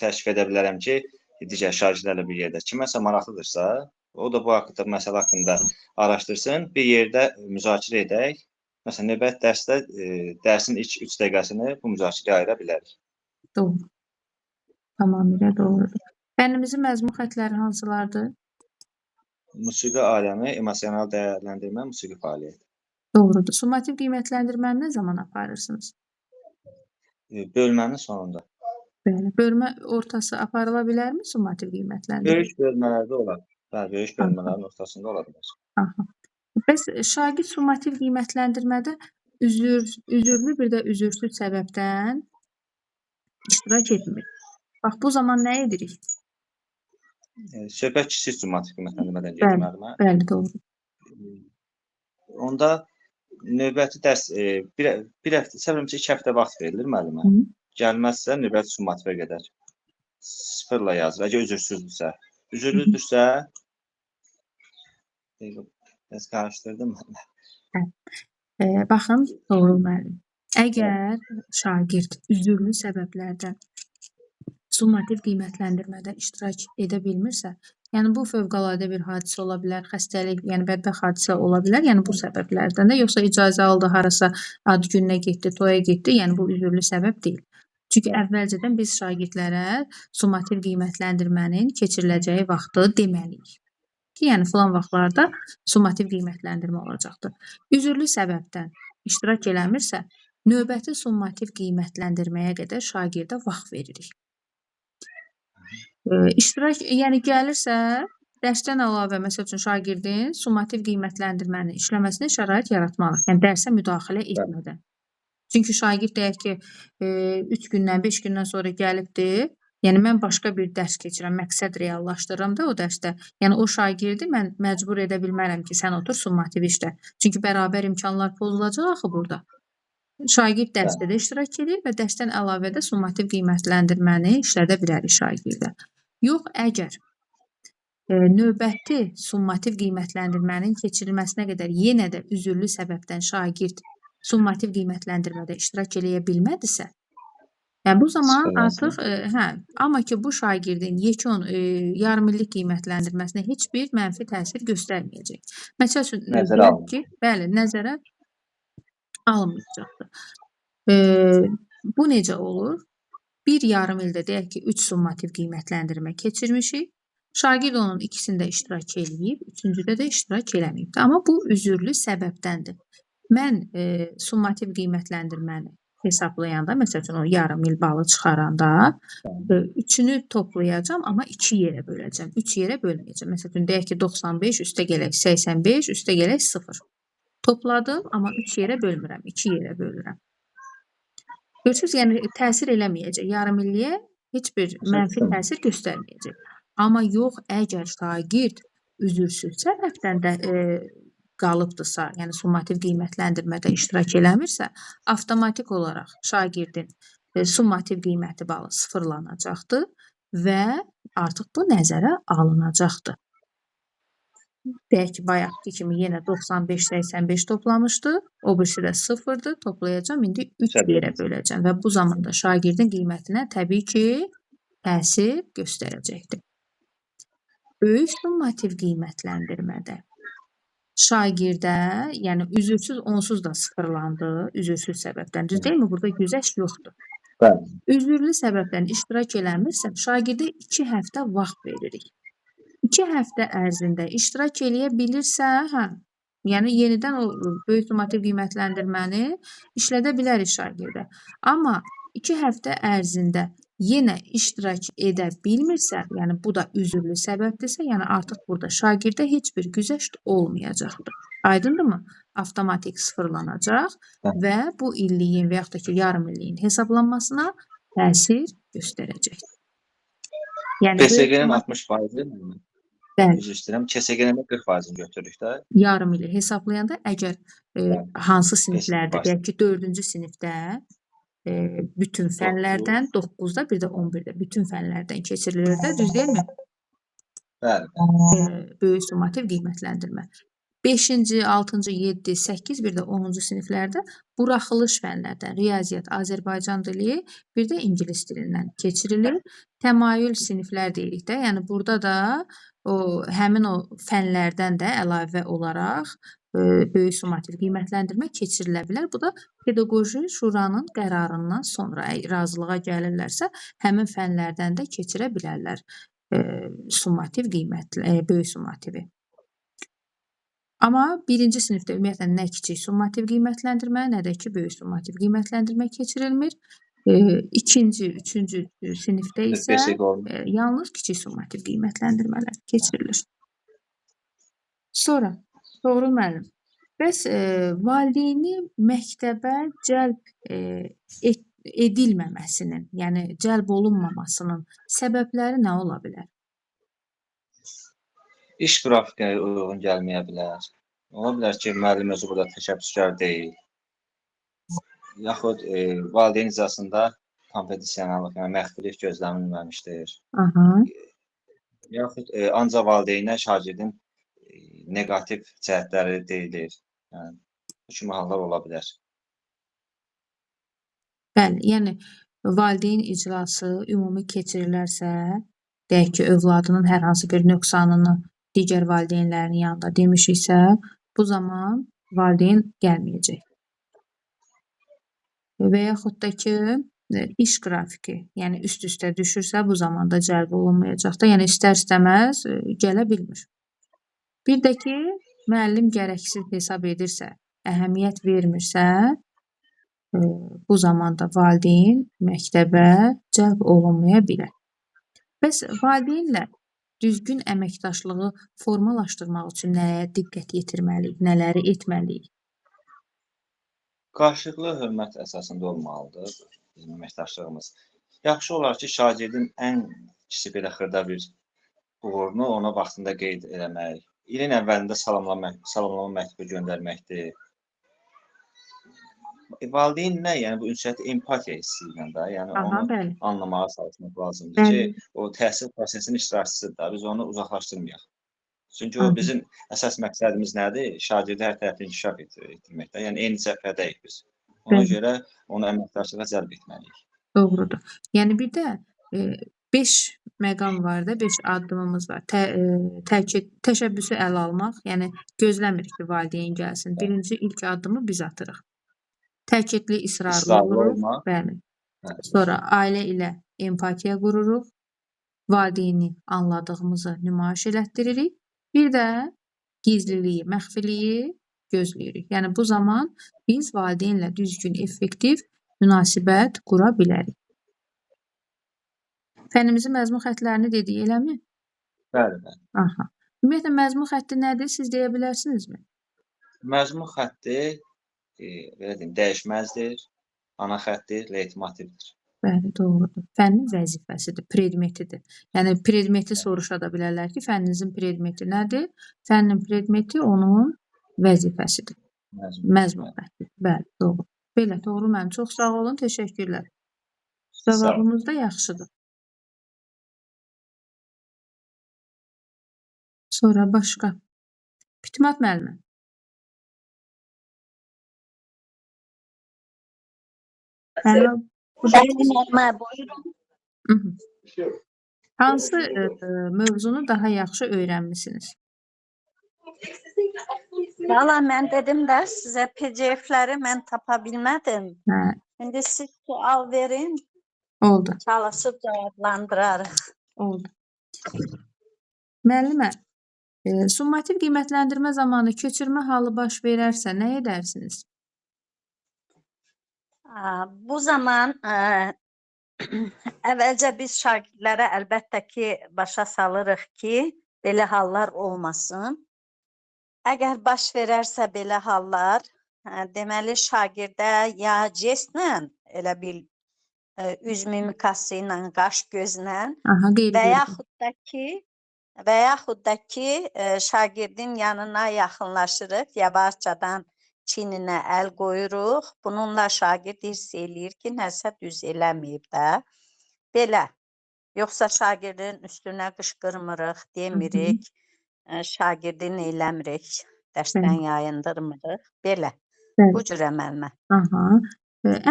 təklif edə bilərəm ki, digər şagirdlərlə bir yerdə kiməsə maraqlıdırsa, o da bu haqqda məsələ haqqında araşdırsın, bir yerdə müzakirə edək. Məsələn, növbəti dərsdə dərsin ilk 3 dəqiqəsini bu müzakirəyə ayıra bilərik. Doğru. Tamamilə doğrudur. Fənnimizin məzmun xətləri hansılardır? Musiqi aləmi, emosional dəyərləndirmə, musiqi fəaliyyəti. Doğrudur. Summativ qiymətləndirməni nə zaman aparırsınız? Bölmənin sonunda. Bəli. Bölmə ortası aparıla bilərmi summativ qiymətləndirmə? Böyük bölmələrdə olar. Bəli, böyük bölmələrin ortasında ola bilər. Aha. Bəs şagird summativ qiymətləndirmədə üzürlü bir də üzürsüz səbəbdən iştirak etmir. Bax, bu zaman nə edirik? Söhbət kiçik summativ qiymətləndirmədən gedir müəllimə. Bəli, doğru. Onda növbəti dərs bir həftə, səhv eləmirəmsə 2 həftə vaxt verilir müəllimə. Gəlməzsə növbəti summativə qədər sıfırla yazılır. Əgər üzürsüzdürsə, üzürlüdürsə biraz qarışdırdım. Baxın, doğru müəllim. Əgər şagird üzürlü səbəblərdən summativ qiymətləndirmədə iştirak edə bilmirsə, yəni bu fövqəladə bir hadisə ola bilər, xəstəlik, yəni bədbəxt hadisə ola bilər, yəni bu səbəblərdən də, yoxsa icazə aldı, harasa ad gününə getdi, toya getdi, yəni bu üzürlü səbəb deyil. Çünki əvvəlcədən biz şagirdlərə summativ qiymətləndirmənin keçiriləcəyi vaxtı deməliyik ki, yəni filan vaxtlarda summativ qiymətləndirmə olacaqdır. Üzürlü səbəbdən iştirak eləmirsə, növbəti summativ qiymətləndirməyə qədər şagirdə vaxt veririk. İştirak, yəni gəlirsə, dərsdən əlavə, məsəl üçün, şagirdin summativ qiymətləndirmənin işləməsinə şərait yaratmalıyıq. Yəni dərsə müdaxilə etmədən. Çünki şagird deyək ki, 3 gündən, 5 gündən sonra gəlibdir. Yəni mən başqa bir dərs keçirəm, məqsəd reallaşdırıram da o dərsdə. Yəni o şagirdi mən məcbur edə bilmərəm ki, sən otur summativ işlə. Çünki bərabər imkanlar pozulacaq axı burada. Şagird dərsdə də iştirak edir və dərsdən əlavə də summativ qiymətləndirməni işlədə bilərik şagirdə. Yox, əgər növbəti summativ qiymətləndirmənin keçirilməsinə qədər yenə də üzürlü səbəbdən şagird summativ qiymətləndirmədə iştirak eləyə bilmədisə, yəni bu zaman artıq hə, amma ki bu şagirdin yekun yarımillik qiymətləndirməsinə heç bir mənfi təsir göstərməyəcək. Məsəl üçün Nəzərə deyək ki, bəli, nəzərə alınmayacaqdır. Bu necə olur? Bir yarım ildə deyək ki, 3 summativ qiymətləndirmə keçirmişik. Şagird onun ikisində iştirak eləyib, üçüncüdə də iştirak eləməyibdir. Amma bu üzürlü səbəbdəndir. Mən summativ qiymətləndirməni hesablayanda, məsəl üçün o yarım il balı çıxaranda üçünü toplayacağam, amma 2 yerə böləcəm. 3 yerə bölməyəcəm. Məsəl üçün deyək ki, 95 üstə gələk 85 üstə gələk 0. Topladım, amma 3 yerə bölmürəm, 2 yerə bölürəm. Görürsünüz, yəni təsir eləməyəcək. Yarım illiyə heç bir mənfi təsir göstərməyəcək. Amma yox, əgər şagird üzürsüz səbəbdən də qalıbdırsa, yəni summativ qiymətləndirmədə iştirak eləmirsə, avtomatik olaraq şagirdin summativ qiyməti balı sıfırlanacaqdır və artıq bu nəzərə alınacaqdır. Deyək ki, bayaqki kimi yenə 95-85 toplamışdı, o birisi də 0-dır, toplayacağam, indi 3 yerə böləcəm və bu zamanda şagirdin qiymətinə təbii ki, təsir göstərəcəkdir. Böyük summativ qiymətləndirmədə şagirdə, yəni üzürsüz onsuz da sıfırlandı, üzürsüz səbəbdən, düz deyilmi? Burada güzəşt yoxdur. Bəli. Üzürlü səbəbdən iştirak eləmirsə, şagirdə 2 həftə vaxt veririk. 2 həftə ərzində iştirak eləyə bilirsə, hə, yəni yenidən o böyük summativ qiymətləndirməni işlədə bilərik şagirdə. Amma 2 həftə ərzində yenə iştirak edə bilmirsə, yəni bu da üzürlü səbəbdirsə, yəni artıq burada şagirdə heç bir güzəşt olmayacaqdır. Aydındırmı? Avtomatik sıfırlanacaq və bu illiyin və yaxud da ki, yarım illiyin hesablanmasına təsir göstərəcəkdir. Yəni KSG-nin 60%-ni Bəli. Üzr istəyirəm. KSG-nin 40%-ni götürdük də. Yarım ili hesablayanda əgər hansı siniflərdə, deyək ki, 4-cü sinifdə bütün fənlərdən 9-da, bir də 11-də bütün fənlərdən keçirilir də, düz deyilmi? Bəli. Böyük summativ qiymətləndirmə. 5-ci, 6-cı, 7, 8, bir də 10-cu siniflərdə buraxılış fənlərdən riyaziyyat, Azərbaycan dili, bir də ingilis dilindən keçirilir. Təmayül siniflər deyirik də, yəni burada da o həmin o fənlərdən də əlavə olaraq böyük summativ qiymətləndirmə keçirilə bilər. Bu da Pedaqoji Şuranın qərarından sonra razılığa gəlirlərsə, həmin fənlərdən də keçirə bilərlər summativ böyük summativi. Amma 1-ci sinifdə ümumiyyətlə nə kiçik summativ qiymətləndirmə, nə də ki böyük summativ qiymətləndirmə keçirilmir. 2-ci, 3-cü sinifdə isə yalnız kiçik summativ qiymətləndirmələr keçirilir. Sonra, Toğrul müəllim, bəs valideyni məktəbə cəlb edilməməsinin, yəni cəlb olunmamasının səbəbləri nə ola bilər? İş qrafikinə uyğun gəlməyə bilər. Ola bilər ki, müəllim özü burada təşəbbüskar deyil. Yaxud valideyn iclasında konfidensialıq, yəni məxfilik gözlənilməmişdir. Yaxud ancaq valideynə şagirdin neqativ cəhətləri deyilir. Yəni, bu kimi hallar ola bilər. Bəli, yəni valideyn iclası ümumi keçirilərsə, deyək ki, övladının hər hansı bir nöqsanını digər valideynlərin yanında demişiksə, bu zaman valideyn gəlməyəcək. Və yaxud da ki, iş qrafiki, yəni üst-üstə düşürsə, bu zamanda cəlb olunmayacaq da, yəni istər-istəməz gələ bilmir. Bir də ki, müəllim gərəksiz hesab edirsə, əhəmiyyət vermirsə, bu zamanda valideyn məktəbə cəlb olunmaya bilər. Bəs valideynlə düzgün əməkdaşlığı formalaşdırmaq üçün nəyə diqqət yetirməliyik, nələri etməliyik? Qarşılıqlı hörmət əsasında olmalıdır bizim əməkdaşlığımız. Yaxşı olar ki, şagirdin ən kiçik belə xırda bir uğurunu ona vaxtında qeyd eləmək, ilin əvvəlində salamlama məktubu göndərməkdir. Valideynlə, yəni bu ünsiyyəti empatiya hissi ilə də, yəni Aha, onu bəli. anlamağa çalışmaq lazımdır Bəli. ki, o təhsil prosesinin iştirakçısıdır da, biz onu uzaqlaşdırmayaq. Çünki o Aha. bizim əsas məqsədimiz nədir? Şagirdi hər tərəfli inkişaf etdirməkdə. Yəni eyni cəbhədəyik biz. Ona Bəli. görə onu əməkdaşlığa cəlb etməliyik. Doğrudur. Yəni bir də 5 məqam var da, 5 addımımız var. Təkid, təşəbbüsü ələ almaq, yəni gözləmirik ki, valideyn gəlsin. Birinci ilk addımı biz atırıq. Təkidli, israrlı İsrarlı oluruq. olmaq. Bəli. Hə. Sonra ailə ilə empatiya qururuq. Valideyni anladığımızı nümayiş elətdiririk. Bir də gizliliyi, məxfiliyi gözləyirik. Yəni bu zaman biz valideynlə düzgün, effektiv münasibət qura bilərik. Fənnimizin məzmun xəttlərini dedik, eləmi? Bəli, bəli. Aha. Ümumiyyətlə məzmun xətti nədir? Siz deyə bilərsinizmi? Məzmun xətti, belə deyim, dəyişməzdir, ana xəttir, leytmotivdir. Bəli, doğrudur. Fənnin vəzifəsidir, predmetidir. Yəni predmeti soruşa da bilərlər ki, fənninizin predmeti nədir? Fənnin predmeti onun vəzifəsidir. Məzmun. Məzmun xətti. Bəli, doğru. Belə, doğru müəllim. Çox sağ olun, təşəkkürlər. Sağ olun. Cavabımız da yaxşıdır. Sonra başqa. Fitimat müəllimə. Müəllimə, Bəli, müəllimə, buyurun. Hansı mövzunu daha yaxşı öyrənmisiniz? Valla mən dedim də sizə PDF-ləri mən tapa bilmədim. Hə, İndi siz sual verin, oldu. çalışıb cavablandırarıq. Oldu. Müəllimə, summativ qiymətləndirmə zamanı köçürmə halı baş verərsə nə edərsiniz? Bu zaman əvvəlcə biz şagirdlərə əlbəttə ki, başa salırıq ki, belə hallar olmasın. Əgər baş verərsə belə hallar, deməli şagirdə ya jestlə, elə bil üz mimikası ilə, qaş gözlə Aha, və yaxud da ki, şagirdin yanına yaxınlaşırıq, yavaşcadan çiyninə əl qoyuruq. Bununla şagird hiss eləyir ki, nəsə düz eləməyib də. Belə. Yoxsa şagirdin üstünə qışqırmırıq, demirik, şagirdin eləmirik, dərsdən yayındırmırıq. Belə. Bəli. Bu cürə müəllimə. Aha.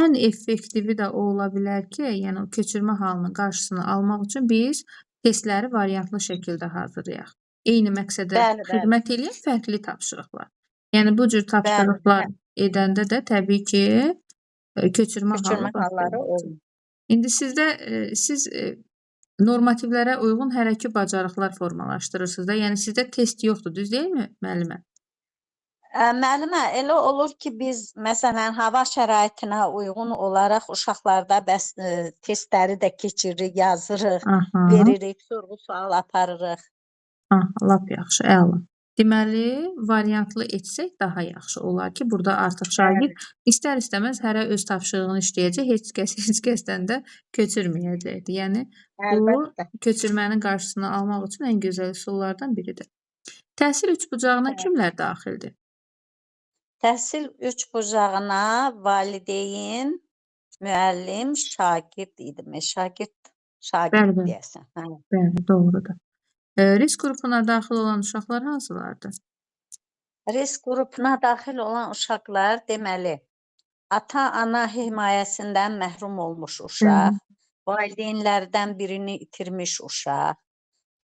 Ən effektivi də o ola bilər ki, yəni o köçürmə halının qarşısını almaq üçün biz testləri variantlı şəkildə hazırlayaq. Eyni məqsədə Bəli, bəli. xidmət eləyən fərqli tapşırıqlar. Yəni bu cür tapşırıqlar edəndə də təbii ki, köçürmə halı Köçürmə baş halları verməyəcək. olmur. İndi sizdə siz normativlərə uyğun hərəki bacarıqlar formalaşdırırsınız da. Yəni sizdə test yoxdur, düz deyilmi, müəllimə? Müəllimə, elə olur ki, biz məsələn hava şəraitinə uyğun olaraq uşaqlarda bəs testləri də keçiririk, yazırıq, Aha. veririk, sorğu-sual aparırıq. Aha, lap yaxşı, əla. Deməli, variantlı etsək daha yaxşı olar ki, burada artıq şagird istər-istəməz hərə öz tapşırığını işləyəcək, heç kəs heç kəsdən də köçürməyəcəkdir. Yəni bu Əlbəttə. köçürmənin qarşısını almaq üçün ən gözəl üsullardan biridir. Təhsil üçbucağına kimlər daxildir? Təhsil üçbucağına valideyn, müəllim, şagird idi. Şagird, şagird Bəli, bəli. deyəsən. Hə. Bəli, doğrudur. Risk qrupuna daxil olan uşaqlar hansılardır? Risk qrupuna daxil olan uşaqlar deməli, ata-ana himayəsindən məhrum olmuş uşaq, valideynlərdən birini itirmiş uşaq,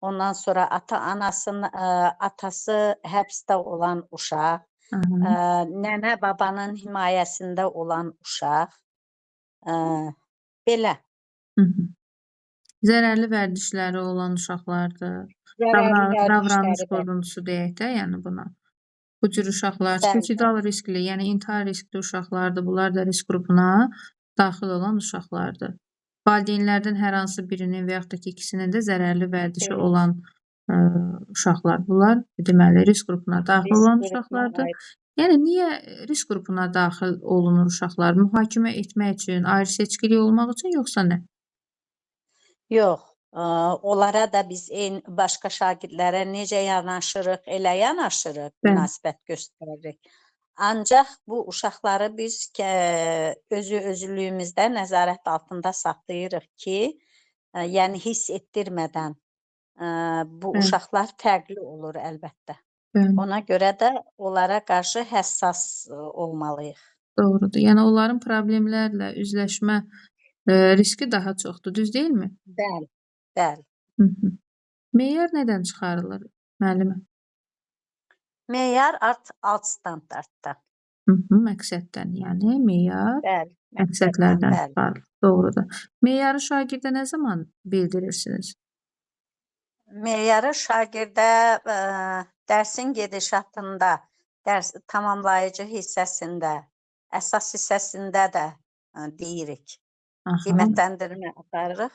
ondan sonra ata-anasının atası həbsdə olan uşaq, nənə babanın himayəsində olan uşaq, belə. Zərərli vərdişləri olan uşaqlardır. Zərərli Davranış pozuntusu deyək də, yəni buna. Bu cür uşaqlar suisidal riskli, yəni intihar riskli uşaqlardır. Bunlar da risk qrupuna daxil olan uşaqlardır. Valideynlərdən hər hansı birinin və yaxud da ki, ikisinin də zərərli vərdişi olan uşaqlar. Bunlar deməli risk qrupuna daxil Risk olan qrupuna uşaqlardır. aid. Yəni niyə risk qrupuna daxil olunur uşaqlar? Mühakimə etmək üçün, ayrı seçkili olmaq üçün yoxsa nə? Yox, onlara da biz eyni başqa şagirdlərə necə yanaşırıq, elə yanaşırıq, Bəli. münasibət göstəririk. Ancaq bu uşaqları biz özü özlüyümüzdə nəzarət altında saxlayırıq ki, yəni hiss etdirmədən bu uşaqlar fərqli olur əlbəttə. Bəli. Ona görə də onlara qarşı həssas olmalıyıq. Doğrudur. Yəni onların problemlərlə üzləşmə riski daha çoxdur, düz deyilmi? Bəli, bəli. Hı -hı. Meyar nədən çıxarılır, müəllimə? Meyar alt standartdan. Hı -hı, məqsəddən, yəni meyar Bəli, məqsəddən, məqsədlərdən bəli. çıxarılır. Doğrudur. Meyarı şagirdə nə zaman bildirirsiniz? Meyarı şagirdə dərsin gedişatında, dərs tamamlayıcı hissəsində, əsas hissəsində də deyirik. Qiymətləndirmə aparırıq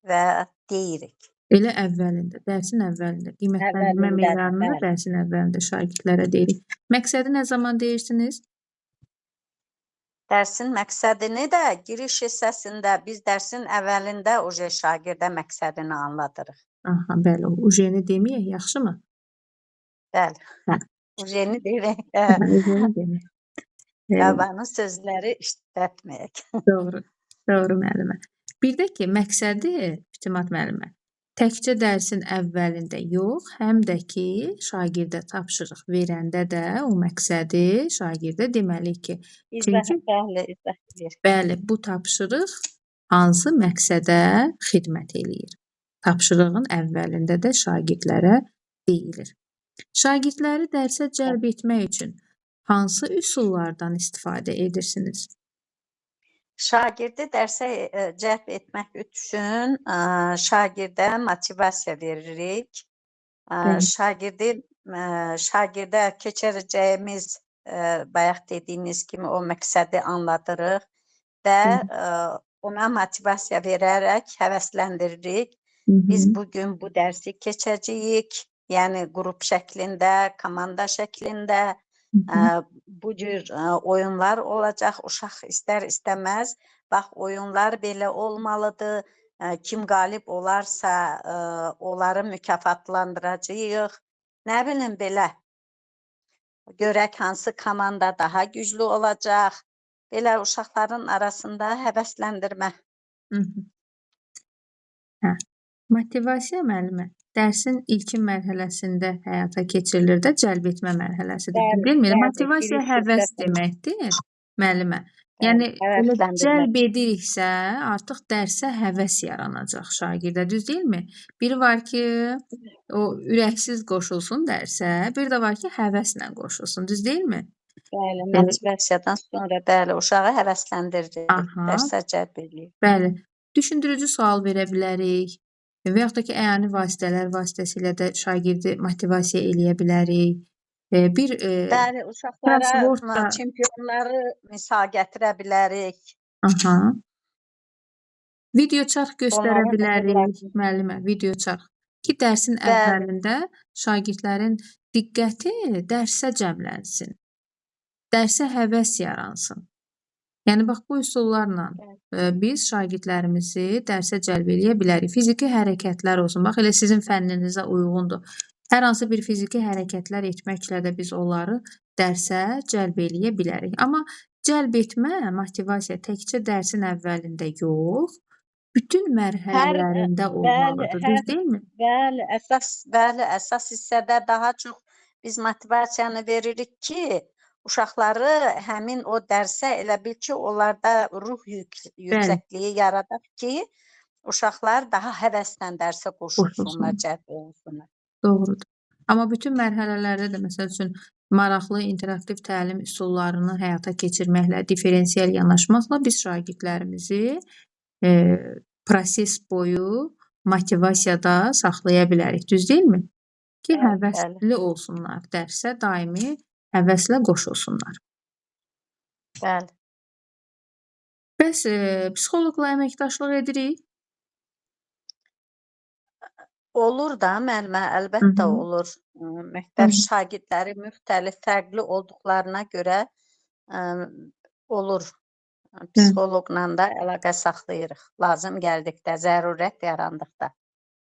və deyirik. Elə əvvəlində, dərsin əvvəlində, qiymətləndirmə meyarını da dərsin əvvəlində şagirdlərə deyirik. Məqsədi nə zaman deyirsiniz? Dərsin məqsədini də giriş hissəsində biz dərsin əvvəlində uje şagirdə məqsədini anladırıq. Aha, bəli, ujeni deməyək, yaxşımı? Bəli. Hə. Ujeni deyək. Ujeni deməyək. Qabanı sözləri işlətməyək. Doğru, doğru müəllimə. Bir də ki, məqsədi, İtimad müəllimə, təkcə dərsin əvvəlində yox, həm də ki, şagirdə tapşırıq verəndə də o məqsədi şagirdə deməliyik ki, çünki bəli, izah edir. Bəli, bu tapşırıq hansı məqsədə xidmət eləyir? Tapşırığın əvvəlində də şagirdlərə deyilir. Şagirdləri dərsə cəlb etmək üçün hansı üsullardan istifadə edirsiniz? Şagirdi dərsə cəlb etmək üçün şagirdə motivasiya veririk. Şagirdi şagirdə keçirəcəyimiz bayaq dediyiniz kimi o məqsədi anladırıq və ona motivasiya verərək həvəsləndiririk. Biz bugün bu dərsi keçəcəyik. Yəni qrup şəklində, komanda şəklində bu cür oyunlar olacaq. Uşaq istər-istəməz, bax oyunlar belə olmalıdır. Kim qalib olarsa, onları mükafatlandıracağıq. Nə bilim belə. Görək hansı komanda daha güclü olacaq. Belə uşaqların arasında həvəsləndirmə. Hə. Motivasiya müəllimə, dərsin ilkin mərhələsində həyata keçirilir də, cəlb etmə mərhələsidir. Bəli, Deyilmi? bəli, Motivasiya həvəs deməkdir, müəllimə. Yəni elə cəlb ediriksə, artıq dərsə həvəs yaranacaq şagirdə, düz deyilmi? Biri var ki, o ürəksiz qoşulsun dərsə, bir də var ki, həvəslə qoşulsun, düz deyilmi? Bəli, motivasiyadan sonra bəli, uşağı həvəsləndiririk, dərsə cəlb edirik. Bəli, düşündürücü sual verə bilərik. Və yaxud da ki, əyani vasitələr vasitəsilə də şagirdi motivasiya eləyə bilərik. Bir Bəli, uşaqlara çempionları misal gətirə bilərik. Aha. Video çarx göstərə bilərik, müəllimə, video çarx. Ki, dərsin əvvəlində şagirdlərin diqqəti dərsə cəmlənsin. Dərsə həvəs yaransın. Yəni, bax, bu üsullarla biz şagirdlərimizi dərsə cəlb eləyə bilərik. Fiziki hərəkətlər olsun. Bax, elə sizin fənninizə uyğundur. Hər hansı bir fiziki hərəkətlər etməklə də biz onları dərsə cəlb eləyə bilərik. Amma cəlb etmə, motivasiya təkcə dərsin əvvəlində yox, bütün mərhələlərində olmalıdır, düz deyilmi? Bəli, əsas hissədə daha çox biz motivasiyanı veririk ki, uşaqları həmin o dərsə elə bil ki, onlarda ruh yüksəkliyi yaradaq ki, uşaqlar daha həvəslə dərsə qoşulsunlar, cəlb olunsunlar. Doğrudur. Amma bütün mərhələlərdə də, məsəl üçün, maraqlı interaktiv təlim üsullarını həyata keçirməklə, diferensial yanaşmaqla biz şagirdlərimizi proses boyu motivasiyada saxlaya bilərik, düz deyilmi? Ki, həvəsli olsunlar dərsə, daimi həvəslə qoşulsunlar. Bəli. Bəs psixoloqla əməkdaşlıq edirik? Olur da, müəllimə, əlbəttə olur. Məktəb şagirdləri müxtəlif, fərqli olduqlarına görə olur. Psixoloqla da əlaqə saxlayırıq. Lazım gəldikdə, zərurət yarandıqda.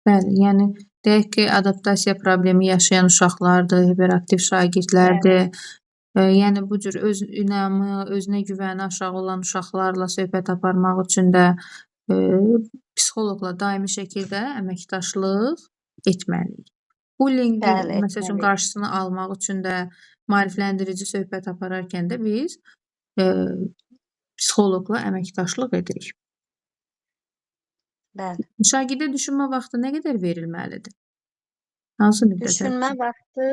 Bəli, yəni deyək ki, adaptasiya problemi yaşayan uşaqlardır, hiperaktiv şagirdlərdir. Yəni bu cür öz inamı, özünə güvəni aşağı olan uşaqlarla söhbət aparmaq üçün də psixoloqla daimi şəkildə əməkdaşlıq etməliyik. Bullyingin, Bəli, məsəl üçün, etməliyik. qarşısını almaq üçün də maarifləndirici söhbət apararkən də biz psixoloqla əməkdaşlıq edirik. Bəli. Şagirdə düşünmə vaxtı nə qədər verilməlidir? Hansı müddət Düşünmə ərzində? vaxtı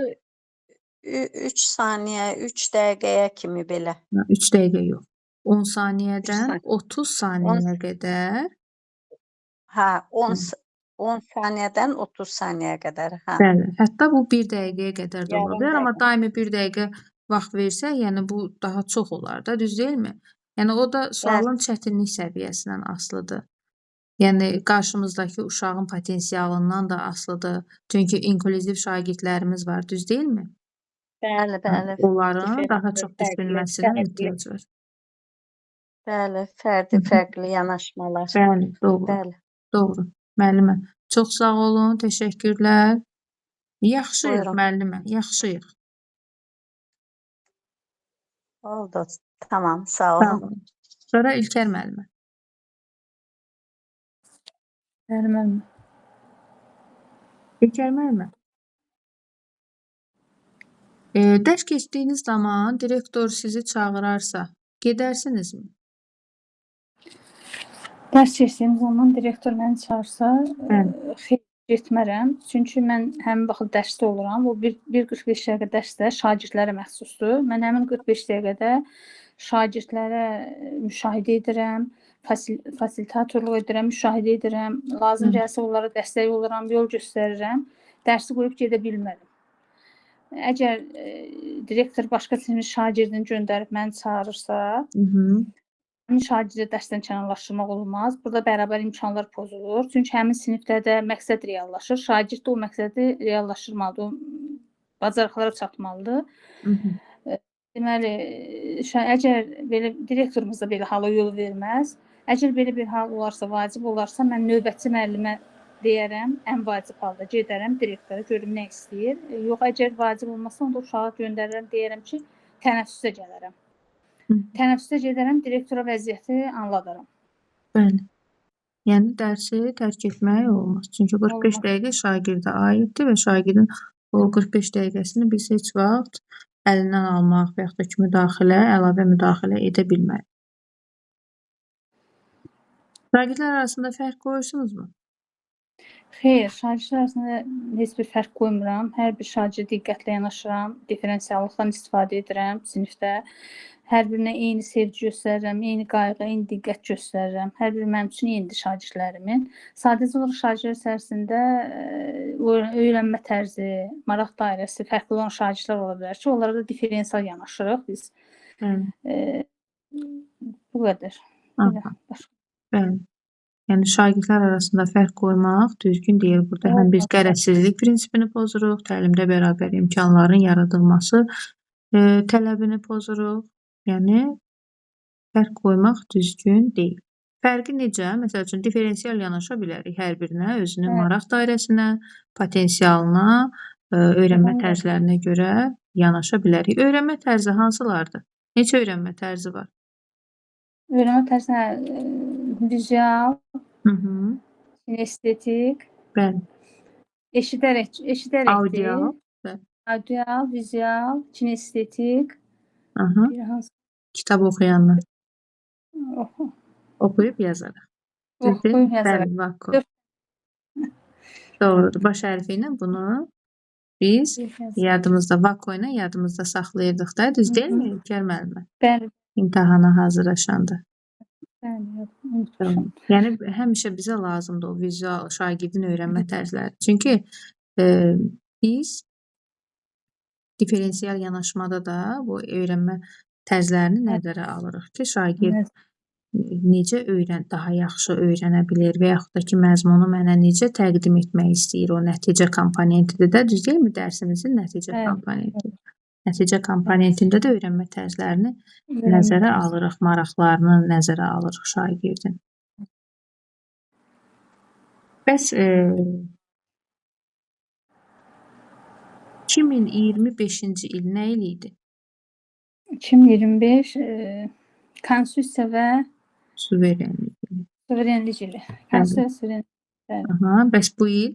3 saniyə, 3 dəqiqəyə kimi belə. 3 dəqiqə yox. 10 3 saniyədən saniyə. 30 10 saniyəyə qədər. Hə, 10 saniyədən 30 saniyəyə qədər, hə. Bəli, hətta bu 1 dəqiqəyə qədər də ola Yarım bilər, amma dəqiqə. daimi 1 dəqiqə vaxt versək, yəni bu daha çox olar da, düz deyilmi? Yəni o da Bəli. sualın çətinlik səviyyəsindən asılıdır. Yəni qarşımızdakı uşağın potensialından da asılıdır. Çünki inklüziv şagirdlərimiz var, düz deyilmi? Bəli, bəli. Onların daha Different, çox fərqli, düşünməsinə fərqli. ehtiyac var. Bəli, fərdi fərqli yanaşmalar. Bəli, doğru. Bəli. Doğru. Müəllimə, çox sağ olun, təşəkkürlər. Yaxşıyıq Buyurun. müəllimə, yaxşıyıq. Oldu. Tamam, sağ Sağ olun. olun. Sonra İlker müəllimə. Bəli, müəllimə. İlker müəllimə. Dərs keçdiyiniz zaman direktor sizi çağırarsa, gedərsinizmi? Dərs keçdiyim zaman direktor məni çağırsa, Bəli. xeyr, getmərəm. Çünki mən həmin vaxt dərsdə oluram. O 1:45 dəqiqə dərs də şagirdlərə məxsusdur. Mən həmin 45 dəqiqədə şagirdlərə müşahidə edirəm, fasilitatorluq edirəm, müşahidə edirəm. Lazım gəlsə onlara dəstək oluram, yol göstərirəm. Dərsi qoyub gedə bilmərəm. Əgər direktor başqa sinifin şagirdini göndərib məni çağırırsa, həmin şagirdi dərsdən kənarlaşdırmaq olmaz. Burada bərabər imkanlar pozulur. Çünki həmin sinifdə də məqsəd reallaşır. Şagird də o məqsədi reallaşdırmalıdır, o bacarıqlara çatmalıdır. Deməli, əgər belə direktorumuz da belə hala yol verməz. Əgər belə bir hal olarsa, vacib olarsa, mən növbətçi müəllimə deyərəm, ən vacib halda gedərəm direktora, görüm nə istəyir. Yox, əgər vacib olmasa, onda uşağı göndərirəm, deyərəm ki, tənəffüsə gələrəm. Tənəffüsə gedərəm, direktora vəziyyəti anladaram. Bəli. Yəni dərsi tərk etmək olmaz. Çünki 45 Olmaz. dəqiqə şagirdə aiddir və şagirdin o 45 dəqiqəsini biz heç vaxt əlindən almaq və yaxud da ki, müdaxilə, əlavə müdaxilə edə bilmərik. Şagirdlər arasında fərq qoyursunuzmu? Xeyr, şagirdlər arasında heç bir fərq qoymuram. Hər bir şagirdə diqqətlə yanaşıram, diferensiallıqdan istifadə edirəm sinifdə. Hər birinə eyni sevgi göstərirəm, eyni qayğı, eyni diqqət göstərirəm. Hər biri mənim üçün eynidir şagirdlərimin. Sadəcə olaraq şagirdlər içərisində öyrənmə tərzi, maraq dairəsi fərqli olan şagirdlər ola bilər ki, onlara da diferensial yanaşırıq biz. Bu qədər. Belə, başqa. Bəli. Yəni şagirdlər arasında fərq qoymaq düzgün deyil. Burada həm biz Olmaz. qərəzsizlik prinsipini pozuruq, təlimdə bərabər imkanların yaradılması tələbini pozuruq. Yəni fərq qoymaq düzgün deyil. Fərqi necə? Məsəl üçün diferensial yanaşa bilərik hər birinə, özünün maraq dairəsinə, potensialına, öyrənmə tərzlərinə görə yanaşa bilərik. Öyrənmə tərzi hansılardır? Neçə öyrənmə tərzi var? Öyrənmə tərzi, vizual, kinestetik, eşidərəkdir. Audial. Audial, vizual, kinestetik. Bir hansı Kitab oxuyanlar. Oxu. Oxuyub yazaraq. Düzdür? Oxuyub yazaraq. Bəli, Vakko. Doğrudur. Baş hərfi ilə bunu biz yadımızda, Vakko ilə yadımızda saxlayırdıq da, düz deyilmi, İlker müəllimə? Bəli. İmtahana hazırlaşanda. Bəli, unutmuşam. Yəni həmişə bizə lazımdır o vizual şagirdin öyrənmə tərzləri. Çünki biz diferensial yanaşmada da bu öyrənmə tərzlərini nəzərə alırıq ki, şagird necə daha yaxşı öyrənə bilir və yaxud da ki, məzmunu mənə necə təqdim etmək istəyir, o nəticə komponentidir də, düz deyilmi? Dərsimizin nəticə komponenti. Nəticə komponentində də öyrənmə tərzlərini nəzərə alırıq, maraqlarını nəzərə alırıq şagirdin. Bəs 2025-ci il nə il idi? 2025 Konstitusiya və Suverenlik ili. Suverenlik ili. Bəli. Konstitusiya və suverenlik. Bəli. Aha, bəs bu il?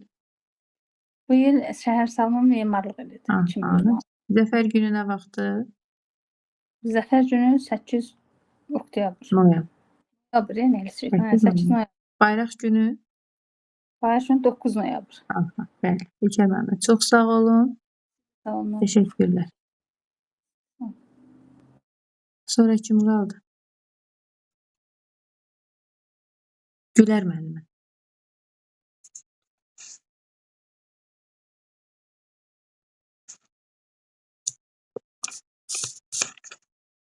Bu il şəhərsalma memarlıq ilidir. Aha. 2026. Zəfər günü nə vaxtdır? Zəfər günü 8 oktyabr. Noyabr. Noyabr, nə eləyir? Hə, 8 8 noyabr. noyabr. Bayraq günü? Bayraq günü 9 noyabr. Aha, bəli. İlker müəllimə çox sağ olun. Sağ olun. Təşəkkürlər. Sonra kim qaldı? Gülər müəllimə.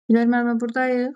Gülər müəllimə buradayıq.